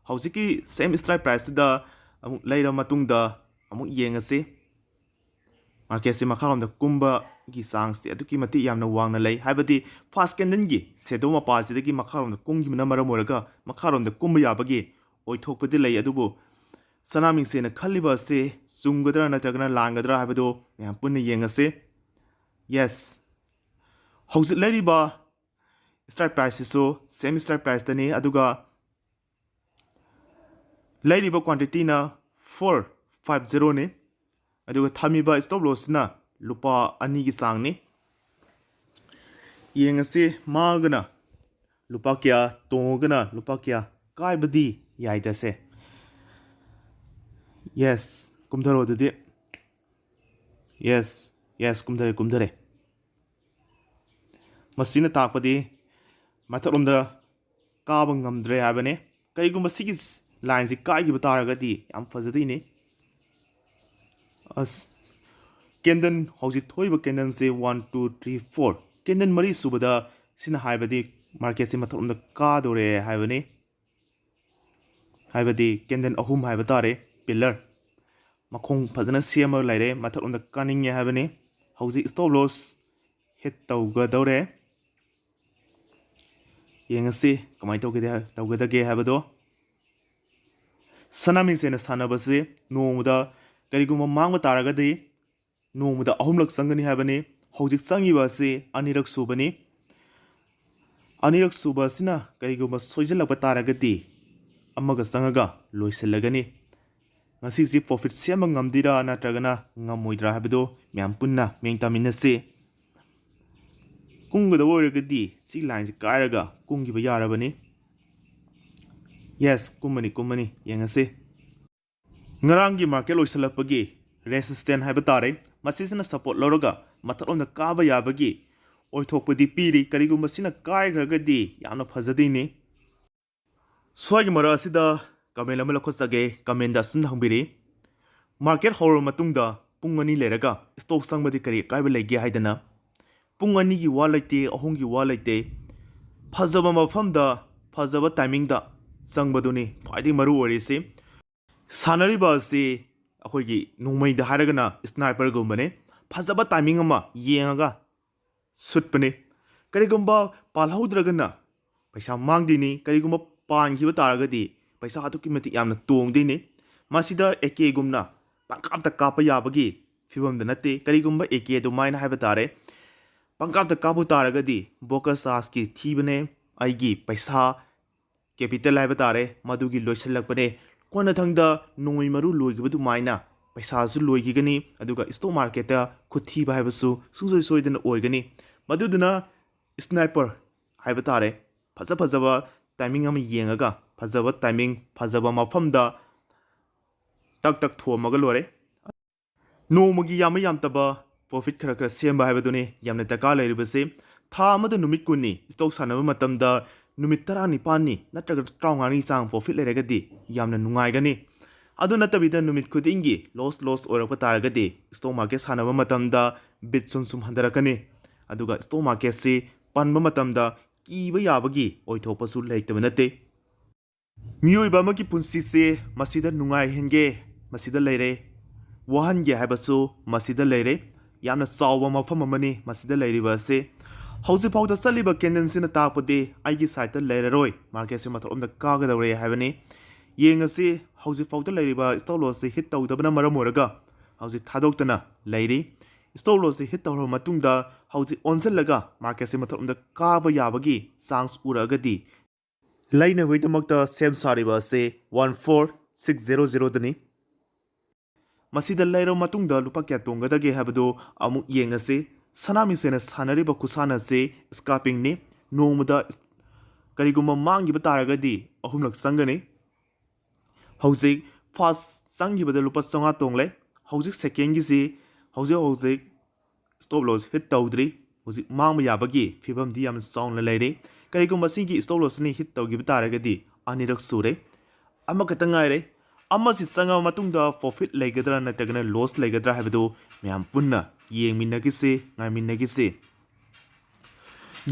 ꯍꯧꯖꯤꯛꯀꯤ same strike priceꯇꯨꯗ ꯑꯃꯨꯛ ꯂꯩꯔ ꯃꯇꯨꯡꯗ ꯑꯃꯨꯛ ꯌꯦꯡꯉꯁꯤ꯫ Marketꯁꯤ ꯃꯈꯥꯔꯣꯝꯗ ꯀꯨꯝꯕꯒꯤ chanceꯁꯤ ꯑꯗꯨꯛꯀꯤ ꯃꯇꯤꯛ ꯌꯥꯝꯅ ꯋꯥꯡꯅ ꯂꯩ, ꯍꯥꯏꯕꯗꯤ first candleꯒꯤ shadow ꯃꯄꯥꯁꯤꯗꯒꯤ ꯃꯈꯥꯔꯣꯝꯗ ꯀꯨꯝꯈꯤꯕꯅ ꯃꯔꯝ ꯑꯣꯏꯔꯒ ꯃꯈꯥꯔꯣꯝꯗ ꯀꯨꯝꯕ ꯌꯥꯕꯒꯤ ꯑꯣꯏꯊꯣꯛꯄꯗꯤ ꯂꯩ, ꯑꯗꯨꯕꯨ ꯁꯅꯥꯃꯤꯡꯁꯦꯟꯅ ꯈꯜꯂꯤꯕ ꯑꯁꯤ ꯆꯨꯝꯒꯗ꯭ꯔꯥ ꯅꯠꯇ꯭ꯔꯒꯅ ꯂꯥꯟꯒꯗ꯭ꯔꯥ ꯍꯥꯏꯕꯗꯨ ꯃꯌꯥꯝ ꯄꯨꯟꯅ ꯌꯦꯡꯉꯁꯤ꯫ Yes, ꯍꯧꯖꯤꯛ ꯂꯩꯔꯤꯕ strike priceꯁꯤꯁꯨ same strike priceꯇꯅꯤ, ꯑꯗꯨꯒ ꯂꯩꯔꯤꯕ quantityꯅ four five zeroꯅꯤ, ꯑꯗꯨꯒ ꯊꯝꯃꯤꯕ stop lossꯁꯤꯅ ꯂꯨꯄꯥ ꯑꯅꯤꯒꯤ ꯆꯥꯡꯅꯤ꯫ ꯌꯦꯡꯉꯁꯤ ꯃꯥꯡꯉꯒꯅ ꯂꯨꯄꯥ ꯀꯌꯥ, ꯇꯣꯡꯉꯒꯅ ꯂꯨꯄꯥ ꯀꯌꯥ ꯀꯥꯏꯕꯗꯤ ꯌꯥꯏꯗꯁꯦ꯫ Yes, ꯀꯨꯝꯊꯔꯣ ꯑꯗꯨꯗꯤ꯫ Yes, yes, ꯀꯨꯝꯊꯔꯦ, ꯀꯨꯝꯊꯔꯦ꯫ ꯃꯁꯤꯅ ꯇꯥꯛꯄꯗꯤ ꯃꯊꯛꯂꯣꯝꯗ ꯀꯥꯕ ꯉꯝꯗ꯭ꯔꯦ ꯍꯥꯏꯕꯅꯤ꯫ ꯀꯔꯤꯒꯨꯝꯕ ꯁꯤꯒꯤ ꯂꯥꯏꯟꯁꯤ ꯀꯥꯏꯈꯤꯕ ꯇꯥꯔꯒꯗꯤ ꯌꯥꯝ ꯐꯖꯗꯣꯏꯅꯤ꯫ ꯑꯁ, ꯀꯦꯟꯗꯜ ꯍꯧꯖꯤꯛ ꯊꯣꯛꯏꯕ ꯀꯦꯟꯗꯜꯁꯦ one, two, three, four, candle ꯃꯔꯤ ꯁꯨꯕꯗ ꯁꯤꯅ ꯍꯥꯏꯕꯗꯤ ꯃꯥꯔꯀꯦꯠꯁꯦ ꯃꯊꯛꯂꯣꯝꯗ ꯀꯥꯗꯣꯔꯦ ꯍꯥꯏꯕꯅꯤ꯫ ꯍꯥꯏꯕꯗꯤ ꯀꯦꯟꯗꯜ ꯑꯍꯨꯝ ꯍꯥꯏꯕ ꯇꯥꯔꯦ, ꯄꯤꯂꯔ ꯃꯈꯣꯡ ꯐꯖꯅ ꯁꯦꯝꯃꯒ ꯂꯩꯔꯦ, ꯃꯊꯛꯂꯣꯝꯗ ꯀꯥꯅꯤꯡꯉꯦ ꯍꯥꯏꯕꯅꯤ꯫ ꯍꯧꯖꯤꯛ stop loss hit ꯇꯧꯒꯗꯧꯔꯦ꯫ ꯌꯦꯡꯉꯁꯤ ꯀꯃꯥꯏꯅ ꯇꯧꯒꯗꯦ, ꯇꯧꯒꯗꯒꯦ ꯍꯥꯏꯕꯗꯣ꯫ ꯁꯅꯥꯃꯤꯡꯁꯦꯟꯅ ꯁꯥꯟꯅꯕꯁꯤ ꯅꯣꯡꯃꯗ ꯀꯔꯤꯒꯨꯝꯕ ꯃꯥꯡꯕ ꯇꯥꯔꯒꯗꯤ ꯅꯣꯡꯃꯗ ꯑꯍꯨꯝꯂꯛ ꯆꯪꯒꯅꯤ ꯍꯥꯏꯕꯅꯤ꯫ ꯍꯧꯖꯤꯛ ꯆꯪꯉꯤꯕ ꯑꯁꯤ ꯑꯅꯤꯔꯛ ꯁꯨꯕꯅꯤ꯫ ꯑꯅꯤꯔꯛ ꯁꯨꯕ ꯑꯁꯤꯅ ꯀꯔꯤꯒꯨꯝꯕ ꯁꯣꯏꯖꯤꯜꯂꯛꯄ ꯇꯥꯔꯒꯗꯤ ꯑꯃꯒ ꯆꯪꯉꯒ ꯂꯣꯏꯁꯤꯜꯂꯒꯅꯤ꯫ ꯉꯁꯤꯁꯤ profit ꯁꯦꯝꯕ ꯉꯝꯗꯣꯏꯔꯥ ꯅꯠꯇ꯭ꯔꯒꯅ ꯉꯝꯃꯣꯏꯗ꯭ꯔꯥ ꯍꯥꯏꯕꯗꯨ ꯃꯌꯥꯝ ꯄꯨꯟꯅ ꯃꯤꯠꯌꯦꯡ ꯇꯥꯃꯤꯟꯅꯁꯤ꯫ ꯀꯨꯝꯒꯗꯕ ꯑꯣꯏꯔꯒꯗꯤ ꯁꯤ ꯂꯥꯏꯟꯁꯤ ꯀꯥꯏꯔꯒ ꯀꯨꯝꯈꯤꯕ ꯌꯥꯔꯕꯅꯤ꯫ Yes, ꯀꯨꯝꯃꯅꯤ, ꯀꯨꯝꯃꯅꯤ, ꯌꯦꯡꯉꯁꯤ꯫ ꯉꯔꯥꯡꯒꯤ ꯃꯥꯔꯀꯦꯠ ꯂꯣꯏꯁꯤꯜꯂꯛꯄꯒꯤ ꯔꯦꯁꯤꯁꯇꯦꯟ ꯍꯥꯏꯕ ꯇꯥꯔꯦ, ꯃꯁꯤꯁꯤꯅ ꯁꯄꯣꯔꯠ ꯂꯧꯔꯒ ꯃꯊꯛꯂꯣꯝꯗ ꯀꯥꯕ ꯌꯥꯕꯒꯤ ꯑꯣꯏꯊꯣꯛꯄꯗꯤ ꯄꯤꯔꯤ꯫ ꯀꯔꯤꯒꯨꯝꯕ ꯁꯤꯅ ꯀꯥꯏꯈ꯭ꯔꯒꯗꯤ ꯌꯥꯝꯅ ꯐꯖꯗꯣꯏꯅꯤ꯫ ꯁ꯭ꯋꯥꯏꯒꯤ ꯃꯔꯛ ꯑꯁꯤꯗ ꯀꯃꯦꯟ ꯑꯃ ꯂꯧꯈꯠꯆꯒꯦ꯫ ꯀꯃꯦꯟꯗ ꯑꯁꯨꯝꯅ ꯍꯪꯕꯤꯔꯤ, ꯃꯥꯔꯀꯦꯠ ꯍꯧꯔꯕ ꯃꯇꯨꯡꯗ ꯄꯨꯡ ꯑꯅꯤ ꯂꯩꯔꯒ ꯁ꯭ꯇꯣꯛ ꯆꯪꯕꯗꯤ ꯀꯔꯤ ꯑꯀꯥꯏꯕ ꯂꯩꯒꯦ ꯍꯥꯏꯗꯅ꯫ ꯄꯨꯡ ꯑꯅꯤꯒꯤ ꯋꯥ ꯂꯩꯇꯦ, ꯑꯍꯨꯝꯒꯤ ꯋꯥ ꯂꯩꯇꯦ, ꯐꯖꯕ ꯃꯐꯝꯗ ꯐꯖꯕ ꯇꯥꯏꯃꯤꯡꯗ ꯆꯪꯕꯗꯨꯅꯤ ꯈ꯭ꯋꯥꯏꯗꯒꯤ ꯃꯔꯨ ꯑꯣꯏꯔꯤꯁꯤ꯫ ꯁꯥꯟꯅꯔꯤꯕ ꯑꯁꯤ ꯑꯩꯈꯣꯏꯒꯤ ꯅꯣꯡꯃꯩꯗ ꯍꯥꯏꯔꯒꯅ ꯁ꯭ꯅꯥꯏꯄꯔꯒꯨꯝꯕꯅꯤ꯫ ꯐꯖꯕ ꯇꯥꯏꯃꯤꯡ ꯑꯃ ꯌꯦꯡꯉꯒ ꯁꯨꯠꯄꯅꯤ꯫ ꯀꯔꯤꯒꯨꯝꯕ ꯄꯥꯜꯍꯧꯗ꯭ꯔꯒꯅ ꯄꯩꯁꯥ ꯃꯥꯡꯗꯣꯏꯅꯤ, ꯀꯔꯤꯒꯨꯝꯕ ꯄꯥꯟꯈꯤꯕ ꯇꯥꯔꯒꯗꯤ ꯄꯩꯁꯥ ꯑꯗꯨꯛꯀꯤ ꯃꯇꯤꯛ ꯌꯥꯝꯅ ꯇꯣꯡꯗꯣꯏꯅꯤ꯫ ꯃꯁꯤꯗ ꯑꯦ ꯀꯦꯒꯨꯝꯅ ꯄꯪꯀꯥꯞꯇ ꯀꯥꯞꯄ ꯌꯥꯕꯒꯤ ꯐꯤꯕꯝꯗ ꯅꯠꯇꯦ꯫ ꯀꯔꯤꯒꯨꯝꯕ ꯑꯦ ꯀꯦ ꯑꯗꯨꯃꯥꯏꯅ ꯍꯥꯏꯕ ꯇꯥꯔꯦ, ꯄꯪꯀꯥꯞꯇ ꯀꯥꯞꯄꯨ ꯇꯥꯔꯒꯗꯤ ꯕꯣꯀꯁ ꯆꯥꯔꯖꯀꯤ ꯊꯤꯕꯅꯦ, ꯑꯩꯒꯤ ꯄꯩꯁꯥ ꯀꯦꯄꯤꯇꯦꯜ ꯍꯥꯏꯕ ꯇꯥꯔꯦ, ꯃꯗꯨꯒꯤ ꯂꯣꯏꯁꯤꯜꯂꯛꯄꯅꯦ꯫ ꯀꯣꯟꯅꯊꯪꯗ ꯅꯣꯡꯃꯩ ꯃꯔꯨ ꯂꯣꯏꯈꯤꯕ ꯑꯗꯨꯃꯥꯏꯅ ꯄꯩꯁꯥꯁꯨ ꯂꯣꯏꯈꯤꯒꯅꯤ, ꯑꯗꯨꯒ ꯁ꯭ꯇꯣꯛ ꯃꯥꯔꯀꯦꯠꯇ ꯈꯨꯠꯊꯤꯕ ꯍꯥꯏꯕꯁꯨ ꯁꯨꯡꯁꯣꯏ ꯁꯣꯏꯗꯅ ꯑꯣꯏꯒꯅꯤ꯫ ꯃꯗꯨꯗꯨꯅ ꯁ꯭ꯅꯥꯏꯄꯔ ꯍꯥꯏꯕ ꯇꯥꯔꯦ, ꯐꯖ ꯐꯖꯕ ꯇꯥꯏꯃꯤꯡ ꯑꯃ ꯌꯦꯡꯉꯒ, ꯐꯖꯕ ꯇꯥꯏꯃꯤꯡ, ꯐꯖꯕ ꯃꯐꯝꯗ ꯇꯛ ꯇꯛ ꯊꯣꯝꯃꯒ ꯂꯣꯏꯔꯦ꯫ ꯅꯣꯡꯃꯒꯤ ꯌꯥꯝꯕ ꯌꯥꯝꯗꯕ ꯄ꯭ꯔꯣꯐꯤꯠ ꯈꯔ ꯈꯔ ꯁꯦꯝꯕ ꯍꯥꯏꯕꯗꯨꯅꯤ ꯌꯥꯝꯅ ꯗꯔꯀꯥꯔ ꯂꯩꯔꯤꯕꯁꯤ꯫ ꯊꯥ ꯑꯃꯗ ꯅꯨꯃꯤꯠ ꯀꯨꯟꯅꯤ ꯁ꯭ꯇꯣꯛ ꯁꯥꯟꯅꯕ ꯃꯇꯝꯗ, ꯅꯨꯃꯤꯠ ꯇꯔꯥꯅꯤꯄꯥꯟꯅꯤ ꯅꯠꯇ꯭ꯔꯒ ꯇꯔꯥꯃꯉꯥꯅꯤ ꯆꯥꯡ ꯄ꯭ꯔꯣꯐꯤꯠ ꯂꯩꯔꯒꯗꯤ ꯌꯥꯝꯅ ꯅꯨꯡꯉꯥꯏꯒꯅꯤ꯫ ꯑꯗꯨ ꯅꯠꯇꯕꯤꯗ ꯅꯨꯃꯤꯠ ꯈꯨꯗꯤꯡꯒꯤ ꯂꯣꯁ ꯂꯣꯁ ꯑꯣꯏꯔꯛꯄ ꯇꯥꯔꯒꯗꯤ, ꯁ꯭ꯇꯣꯛ ꯃꯥꯔꯀꯦꯠ ꯁꯥꯟꯅꯕ ꯃꯇꯝꯗ ꯕꯤꯠ ꯁꯨꯝ ꯁꯨꯝ ꯍꯟꯊꯔꯛꯀꯅꯤ꯫ ꯑꯗꯨꯒ ꯁ꯭ꯇꯣꯛ ꯃꯥꯔꯀꯦꯠꯁꯤ ꯄꯟꯕ ꯃꯇꯝꯗ ꯀꯤꯕ ꯌꯥꯕꯒꯤ ꯑꯣꯏꯊꯣꯛꯄꯁꯨ ꯂꯩꯇꯕ ꯅꯠꯇꯦ꯫ ꯃꯤꯑꯣꯏꯕ ꯑꯃꯒꯤ ꯄꯨꯟꯁꯤꯁꯦ ꯃꯁꯤꯗ ꯅꯨꯡꯉꯥꯏꯍꯟꯒꯦ, ꯃꯁꯤꯗ ꯂꯩꯔꯦ, ꯋꯥꯍꯟꯒꯦ ꯍꯥꯏꯕꯁꯨ ꯃꯁꯤꯗ ꯂꯩꯔꯦ꯫ ꯌꯥꯝꯅ ꯆꯥꯎꯕ ꯃꯐꯝ ꯑꯃꯅꯤ ꯃꯁꯤꯗ ꯂꯩꯔꯤꯕ ꯑꯁꯤ꯫ ꯍꯧꯖꯤꯛꯐꯥꯎꯗ ꯆꯠꯂꯤꯕ ꯀꯦꯟꯗꯜꯁꯤꯅ ꯇꯥꯛꯄꯗꯤ ꯑꯩꯒꯤ ꯁꯥꯏꯠꯇ ꯂꯩꯔꯔꯣꯏ, ꯃꯥꯔꯀꯦꯠꯁꯦ ꯃꯊꯛꯂꯣꯝꯗ ꯀꯥꯒꯗꯧꯔꯦ ꯍꯥꯏꯕꯅꯤ꯫ ꯌꯦꯡꯉꯁꯤ, ꯍꯧꯖꯤꯛꯐꯥꯎꯗ ꯂꯩꯔꯤꯕ ꯁ꯭ꯇꯣꯞ ꯂꯣꯁꯁꯤ ꯍꯤꯠ ꯇꯧꯗꯕꯅ ꯃꯔꯝ ꯑꯣꯏꯔꯒ ꯍꯧꯖꯤꯛ ꯊꯥꯗꯣꯛꯇꯅ ꯂꯩꯔꯤ꯫ ꯁ꯭ꯇꯣꯞ ꯂꯣꯁꯁꯤ ꯍꯤꯠ ꯇꯧꯔꯕ ꯃꯇꯨꯡꯗ ꯍꯧꯖꯤꯛ ꯑꯣꯟꯁꯤꯜꯂꯒ ꯃꯥꯔꯀꯦꯠꯁꯦ ꯃꯊꯛꯂꯣꯝꯗ ꯀꯥꯕ ꯌꯥꯕꯒꯤ ꯆꯥꯟꯁ ꯎꯔꯛꯑꯒꯗꯤ, ꯂꯩꯅꯕꯒꯤꯗꯃꯛꯇ ꯁꯦꯝ ꯁꯥꯔꯤꯕ ꯑꯁꯤ ꯋꯥꯟ ꯐꯣꯔ ꯁꯤꯛꯁ ꯖꯦꯔꯣ ꯖꯦꯔꯣꯗꯅꯤ꯫ ꯃꯁꯤꯗ ꯂꯩꯔꯕ ꯃꯇꯨꯡꯗ ꯂꯨꯄꯥ ꯀꯌꯥ ꯇꯣꯡꯒꯗꯒꯦ ꯍꯥꯏꯕꯗꯨ ꯑꯃꯨꯛ ꯌꯦꯡꯉꯁꯤ꯫ ꯁꯅꯥꯃꯤꯁꯦꯅ ꯁꯥꯟꯅꯔꯤꯕ ꯈꯨꯁꯥꯟꯅ ꯑꯁꯤ ꯁ꯭ꯀꯥꯜꯄꯤꯡꯅꯤ꯫ ꯅꯣꯡꯃꯗ ꯀꯔꯤꯒꯨꯝꯕ ꯃꯥꯡꯈꯤꯕ ꯇꯥꯔꯒꯗꯤ ꯑꯍꯨꯝꯂꯛ ꯆꯪꯒꯅꯤ꯫ ꯍꯧꯖꯤꯛ ꯐꯥꯔꯁ ꯆꯪꯈꯤꯕꯗ ꯂꯨꯄꯥ ꯆꯥꯝꯃꯉꯥ ꯇꯣꯡꯂꯦ꯫ ꯍꯧꯖꯤꯛ ꯁꯦꯀꯦꯟꯒꯤꯁꯤ ꯍꯧꯖꯤꯛ ꯍꯧꯖꯤꯛ ꯁ꯭ꯇꯣꯞ ꯂꯣꯁ ꯍꯤꯠ ꯇꯧꯗ꯭ꯔꯤ꯫ ꯍꯧꯖꯤꯛ ꯃꯥꯡꯕ ꯌꯥꯕꯒꯤ ꯐꯤꯕꯝꯗꯤ ꯌꯥꯝꯅ ꯆꯥꯎꯅ ꯂꯩꯔꯦ꯫ ꯀꯔꯤꯒꯨꯝꯕ ꯁꯤꯒꯤ ꯁ꯭ꯇꯣꯞ ꯂꯣꯁ ꯑꯅꯤ ꯍꯤꯠ ꯇꯧꯈꯤꯕ ꯇꯥꯔꯒꯗꯤ ꯑꯅꯤꯔꯛ ꯁꯨꯔꯦ꯫ ꯑꯃꯈꯛꯇ ꯉꯥꯏꯔꯦ꯫ ꯑꯃꯁꯤ ꯆꯪꯉꯕ ꯃꯇꯨꯡꯗ ꯄ꯭ꯔꯣꯐꯤꯠ ꯂꯩꯒꯗ꯭ꯔꯥ ꯅꯠꯇ꯭ꯔꯒꯅ ꯂꯣꯁ ꯂꯩꯒꯗ꯭ꯔꯥ ꯍꯥꯏꯕꯗꯨ ꯃꯌꯥꯝ ꯄꯨꯟꯅ ꯌꯦꯡꯃꯤꯟꯅꯈꯤꯁꯤ, ꯉꯥꯏꯃꯤꯟꯅꯈꯤꯁꯤ꯫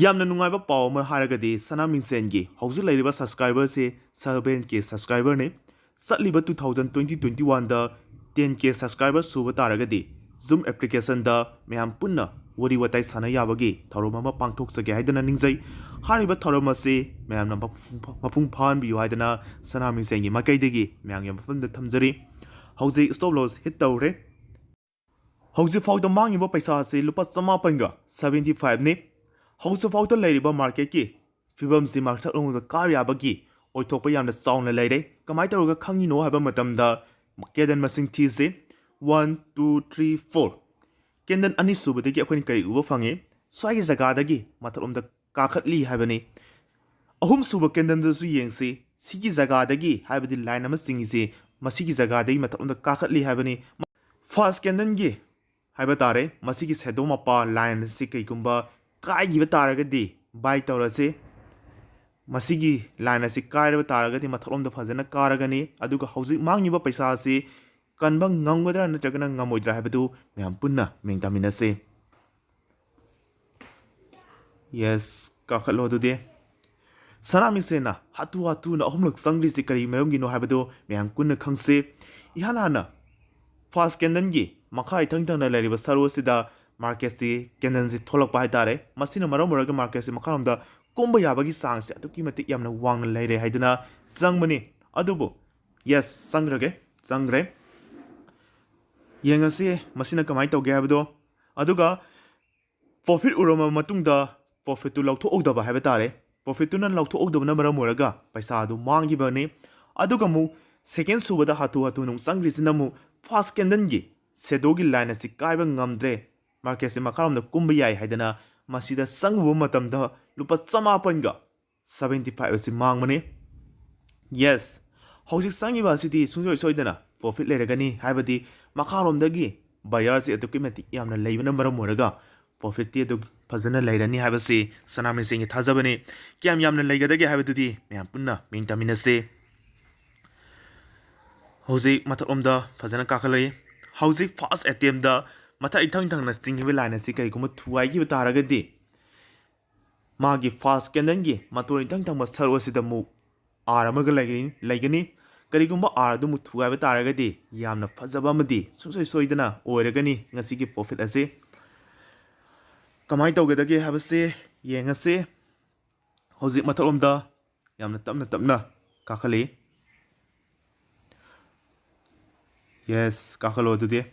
ꯌꯥꯝꯅ ꯅꯨꯡꯉꯥꯏꯕ ꯄꯥꯎ ꯑꯃ ꯍꯥꯏꯔꯒꯗꯤ ꯁꯅꯥ ꯃꯤꯡꯁꯦꯟꯒꯤ ꯍꯧꯖꯤꯛ ꯂꯩꯔꯤꯕ ꯁꯕꯁꯀ꯭ꯔꯥꯏꯕꯔꯁꯤ seven K ꯁꯕꯁꯀ꯭ꯔꯥꯏꯕꯔꯅꯤ꯫ ꯆꯠꯂꯤꯕ two thousand twenty twenty oneꯗ ten K subscriber ꯁꯨꯕ ꯇꯥꯔꯒꯗꯤ Zoom ꯑꯦꯄ꯭ꯂꯤꯀꯦꯁꯟꯗ ꯃꯌꯥꯝ ꯄꯨꯟꯅ ꯋꯥꯔꯤ ꯋꯥꯇꯥꯏ ꯁꯥꯟꯅ ꯌꯥꯕꯒꯤ ꯊꯧꯔꯝ ꯑꯃ ꯄꯥꯡꯊꯣꯛꯆꯒꯦ ꯍꯥꯏꯗꯅ ꯅꯤꯡꯖꯩ꯫ ꯍꯥꯏꯔꯤꯕ ꯊꯧꯔꯝ ꯑꯁꯤ ꯃꯌꯥꯝꯅ ꯃꯄꯨꯡ-, ꯃꯄꯨꯡ ꯐꯥꯍꯟꯕꯤꯌꯨ ꯍꯥꯏꯗꯅ ꯁꯅꯥ ꯃꯤꯡꯁꯦꯟꯒꯤ ꯃꯥꯏꯀꯩꯗꯒꯤ ꯃꯌꯥꯝꯒꯤ ꯃꯐꯝꯗ ꯊꯝꯖꯔꯤ꯫ ꯍꯧꯖꯤꯛ ꯁ꯭ꯇꯣꯞ ꯂꯣꯁ ꯍꯤꯠ ꯇꯧꯔꯦ꯫ ꯍꯧꯖꯤꯛꯐꯥꯎꯗ ꯃꯥꯡꯉꯤꯕ ꯄꯩꯁꯥ ꯑꯁꯤ ꯂꯨꯄꯥ ꯆꯃꯥꯄꯟꯒ seventy fiveꯅꯤ꯫ ꯍꯧꯖꯤꯛꯐꯥꯎꯗ ꯂꯩꯔꯤꯕ ꯃꯥꯔꯀꯦꯠꯀꯤ ꯐꯤꯕꯝꯁꯤ ꯃꯊꯛꯂꯣꯝꯗ ꯀꯥꯕ ꯌꯥꯕꯒꯤ ꯑꯣꯏꯊꯣꯛꯄ ꯌꯥꯝꯅ ꯆꯥꯎꯅ ꯂꯩꯔꯦ꯫ ꯀꯃꯥꯏꯅ ꯇꯧꯔꯒ ꯈꯪꯉꯤꯅꯣ ꯍꯥꯏꯕ ꯃꯇꯝꯗ, ꯀꯦꯟꯗꯜ ꯃꯁꯤꯡ ꯊꯤꯁꯤ꯫ One, two, three, four꯫ Candle ꯑꯅꯤꯁꯨꯕꯗꯒꯤ ꯑꯩꯈꯣꯏꯅ ꯀꯔꯤ ꯎꯕ ꯐꯪꯉꯤ? ꯁ꯭ꯋꯥꯏꯒꯤ ꯖꯒꯥꯗꯒꯤ ꯃꯊꯛꯂꯣꯝꯗ ꯀꯥꯈꯠꯂꯤ ꯍꯥꯏꯕꯅꯤ꯫ ꯑꯍꯨꯝꯁꯨꯕ candleꯗꯁꯨ ꯌꯦꯡꯁꯤ, ꯁꯤꯒꯤ ꯖꯒꯥꯗꯒꯤ, ꯍꯥꯏꯕꯗꯤ line ꯑꯃ ꯆꯤꯡꯉꯤꯁꯤ ꯃꯁꯤꯒꯤ ꯖꯒꯥꯗꯒꯤ ꯃꯊꯛꯂꯣꯝꯗ ꯀꯥꯈꯠꯂꯤ ꯍꯥꯏꯕꯅꯤ꯫ First candleꯒꯤ ꯍꯥꯏꯕ ꯇꯥꯔꯦ, ꯃꯁꯤꯒꯤ shadow ꯃꯄꯥ line ꯑꯁꯤ ꯀꯩꯒꯨꯝꯕ ꯀꯥꯏꯈꯤꯕ ꯇꯥꯔꯒꯗꯤ buy ꯇꯧꯔꯁꯤ꯫ ꯃꯁꯤꯒꯤ line ꯑꯁꯤ ꯀꯥꯏꯔꯕ ꯇꯥꯔꯒꯗꯤ ꯃꯊꯛꯂꯣꯝꯗ ꯐꯖꯅ ꯀꯥꯔꯒꯅꯤ꯫ ꯑꯗꯨꯒ ꯍꯧꯖꯤꯛ ꯃꯥꯡꯉꯤꯕ ꯄꯩꯁꯥ ꯑꯁꯤ ꯀꯟꯕ ꯉꯝꯒꯗ꯭ꯔꯥ ꯅꯠꯇ꯭ꯔꯒꯅ ꯉꯝꯃꯣꯏꯗ꯭ꯔꯥ ꯍꯥꯏꯕꯗꯨ ꯃꯌꯥꯝ ꯄꯨꯟꯅ ꯃꯤꯡ ꯇꯥꯃꯤꯟꯅꯁꯤ꯫ Yes, ꯀꯥꯈꯠꯂꯣ ꯑꯗꯨꯗꯤ꯫ ꯁꯅꯥꯃꯤꯁꯦꯟꯅ ꯍꯥꯊꯨ ꯍꯥꯊꯨꯅ ꯑꯍꯨꯝꯂꯛ ꯆꯪꯂꯤꯁꯤ ꯀꯔꯤ ꯃꯔꯝꯒꯤꯅꯣ ꯍꯥꯏꯕꯗꯨ ꯃꯌꯥꯝ ꯄꯨꯟꯅ ꯈꯪꯁꯤ꯫ ꯏꯍꯥꯟ ꯍꯥꯟꯅ first candleꯒꯤ ꯃꯈꯥ ꯏꯊꯪ ꯊꯪꯅ ꯂꯩꯔꯤꯕ ꯁꯔꯨ ꯑꯁꯤꯗ marketꯁꯤ candleꯁꯤ ꯊꯣꯛꯂꯛꯄ ꯍꯥꯏꯇꯥꯔꯦ꯫ ꯃꯁꯤꯅ ꯃꯔꯝ ꯑꯣꯏꯔꯒ marketꯁꯤ ꯃꯈꯥꯔꯣꯝꯗ ꯀꯨꯝꯕ ꯌꯥꯕꯒꯤ chanceꯁꯤ ꯑꯗꯨꯛꯀꯤ ꯃꯇꯤꯛ ꯌꯥꯝꯅ ꯋꯥꯡꯅ ꯂꯩꯔꯦ ꯍꯥꯏꯗꯅ ꯆꯪꯕꯅꯤ꯫ ꯑꯗꯨꯕꯨ yes, ꯆꯪꯈ꯭ꯔꯒꯦ, ꯆꯪꯈ꯭ꯔꯦ꯫ ꯌꯦꯡꯉꯁꯤ ꯃꯁꯤꯅ ꯀꯃꯥꯏꯅ ꯇꯧꯒꯦ ꯍꯥꯏꯕꯗꯣ꯫ ꯑꯗꯨꯒ profit ꯎꯔꯝꯃꯕ ꯃꯇꯨꯡꯗ profitꯇꯨ ꯂꯧꯊꯣꯛꯍꯧꯗꯕ ꯍꯥꯏꯕ ꯇꯥꯔꯦ꯫ Profitꯇꯨꯅ ꯂꯧꯊꯣꯛꯍꯧꯗꯕꯅ ꯃꯔꯝ ꯑꯣꯏꯔꯒ ꯄꯩꯁꯥꯗꯨ ꯃꯥꯡꯈꯤꯕꯅꯤ꯫ ꯑꯗꯨꯒ ꯑꯃꯨꯛ second ꯁꯨꯕꯗ ꯍꯥꯊꯨ ꯍꯥꯊꯨ ꯑꯃꯨꯛ ꯆꯪꯈ꯭ꯔꯤꯁꯤꯅ ꯑꯃꯨꯛ first candleꯒꯤ shadowꯒꯤ line ꯑꯁꯤ ꯀꯥꯏꯕ ꯉꯝꯗ꯭ꯔꯦ, marketꯁꯤ ꯃꯈꯥꯔꯣꯝꯗ ꯀꯨꯝꯕ ꯌꯥꯏ ꯍꯥꯏꯗꯅ ꯃꯁꯤꯗ ꯆꯪꯉꯨꯕ ꯃꯇꯝꯗ ꯂꯨꯄꯥ ꯆꯃꯥꯄꯟꯒ seventy five ꯑꯁꯤ ꯃꯥꯡꯕꯅꯤ꯫ Yes, ꯍꯧꯖꯤꯛ ꯆꯪꯉꯤꯕ ꯑꯁꯤꯗꯤ ꯁꯨꯡꯁꯣꯏ ꯁꯣꯏꯗꯅ profit ꯂꯩꯔꯒꯅꯤ, ꯍꯥꯏꯕꯗꯤ ꯃꯈꯥꯔꯣꯝꯗꯒꯤ buyerꯁꯤ ꯑꯗꯨꯛꯀꯤ ꯃꯇꯤꯛ ꯌꯥꯝꯅ ꯂꯩꯕꯅ ꯃꯔꯝ ꯑꯣꯏꯔꯒ profitꯇꯤ ꯑꯗꯨꯝ ꯐꯖꯅ ꯂꯩꯔꯅꯤ ꯍꯥꯏꯕꯁꯤ ꯁꯅꯥꯃꯍꯤꯁꯤꯡꯒꯤ ꯊꯥꯖꯕꯅꯤ꯫ ꯀꯌꯥꯝ ꯌꯥꯝꯅ ꯂꯩꯒꯗꯒꯦ ꯍꯥꯏꯕꯗꯨꯗꯤ ꯃꯌꯥꯝ ꯄꯨꯟꯅ ꯃꯤꯡ ꯇꯥꯃꯤꯟꯅꯁꯤ꯫ ꯍꯧꯖꯤꯛ ꯃꯊꯛꯂꯣꯝꯗ ꯐꯖꯅ ꯀꯥꯈꯠꯂꯛꯏ꯫ ꯍꯧꯖꯤꯛ first attemptꯇ ꯃꯊꯛ ꯏꯊꯪ ꯊꯪꯅ ꯆꯤꯡꯉꯤꯕ line ꯑꯁꯤ ꯀꯔꯤꯒꯨꯝꯕ ꯊꯨꯒꯥꯏꯈꯤꯕ ꯇꯥꯔꯒꯗꯤ ꯃꯥꯒꯤ first candleꯒꯤ ꯃꯇꯣꯟ ꯏꯊꯪ ꯊꯪꯕ ꯁꯔꯨꯛ ꯑꯁꯤꯗ ꯑꯃꯨꯛ R ꯑꯃꯒ ꯂꯩꯒꯅꯤ, ꯂꯩꯒꯅꯤ꯫ ꯀꯔꯤꯒꯨꯝꯕ R ꯑꯗꯨ ꯑꯃꯨꯛ ꯊꯨꯒꯥꯏꯕ ꯇꯥꯔꯒꯗꯤ ꯌꯥꯝꯅ ꯐꯖꯕ ꯑꯃꯗꯤ ꯁꯨꯡꯁꯣꯏ ꯁꯣꯏꯗꯅ ꯑꯣꯏꯔꯒꯅꯤ ꯉꯁꯤꯒꯤ profit ꯑꯁꯤ꯫ ꯀꯃꯥꯏꯅ ꯇꯧꯒꯗꯒꯦ ꯍꯥꯏꯕꯁꯤ ꯌꯦꯡꯉꯁꯤ꯫ ꯍꯧꯖꯤꯛ ꯃꯊꯛꯂꯣꯝꯗ ꯌꯥꯝꯅ ꯇꯞꯅ ꯇꯞꯅ ꯀꯥꯈꯠꯂꯤ꯫ Yes, ꯀꯥꯈꯠꯂꯣ ꯑꯗꯨꯗꯤ꯫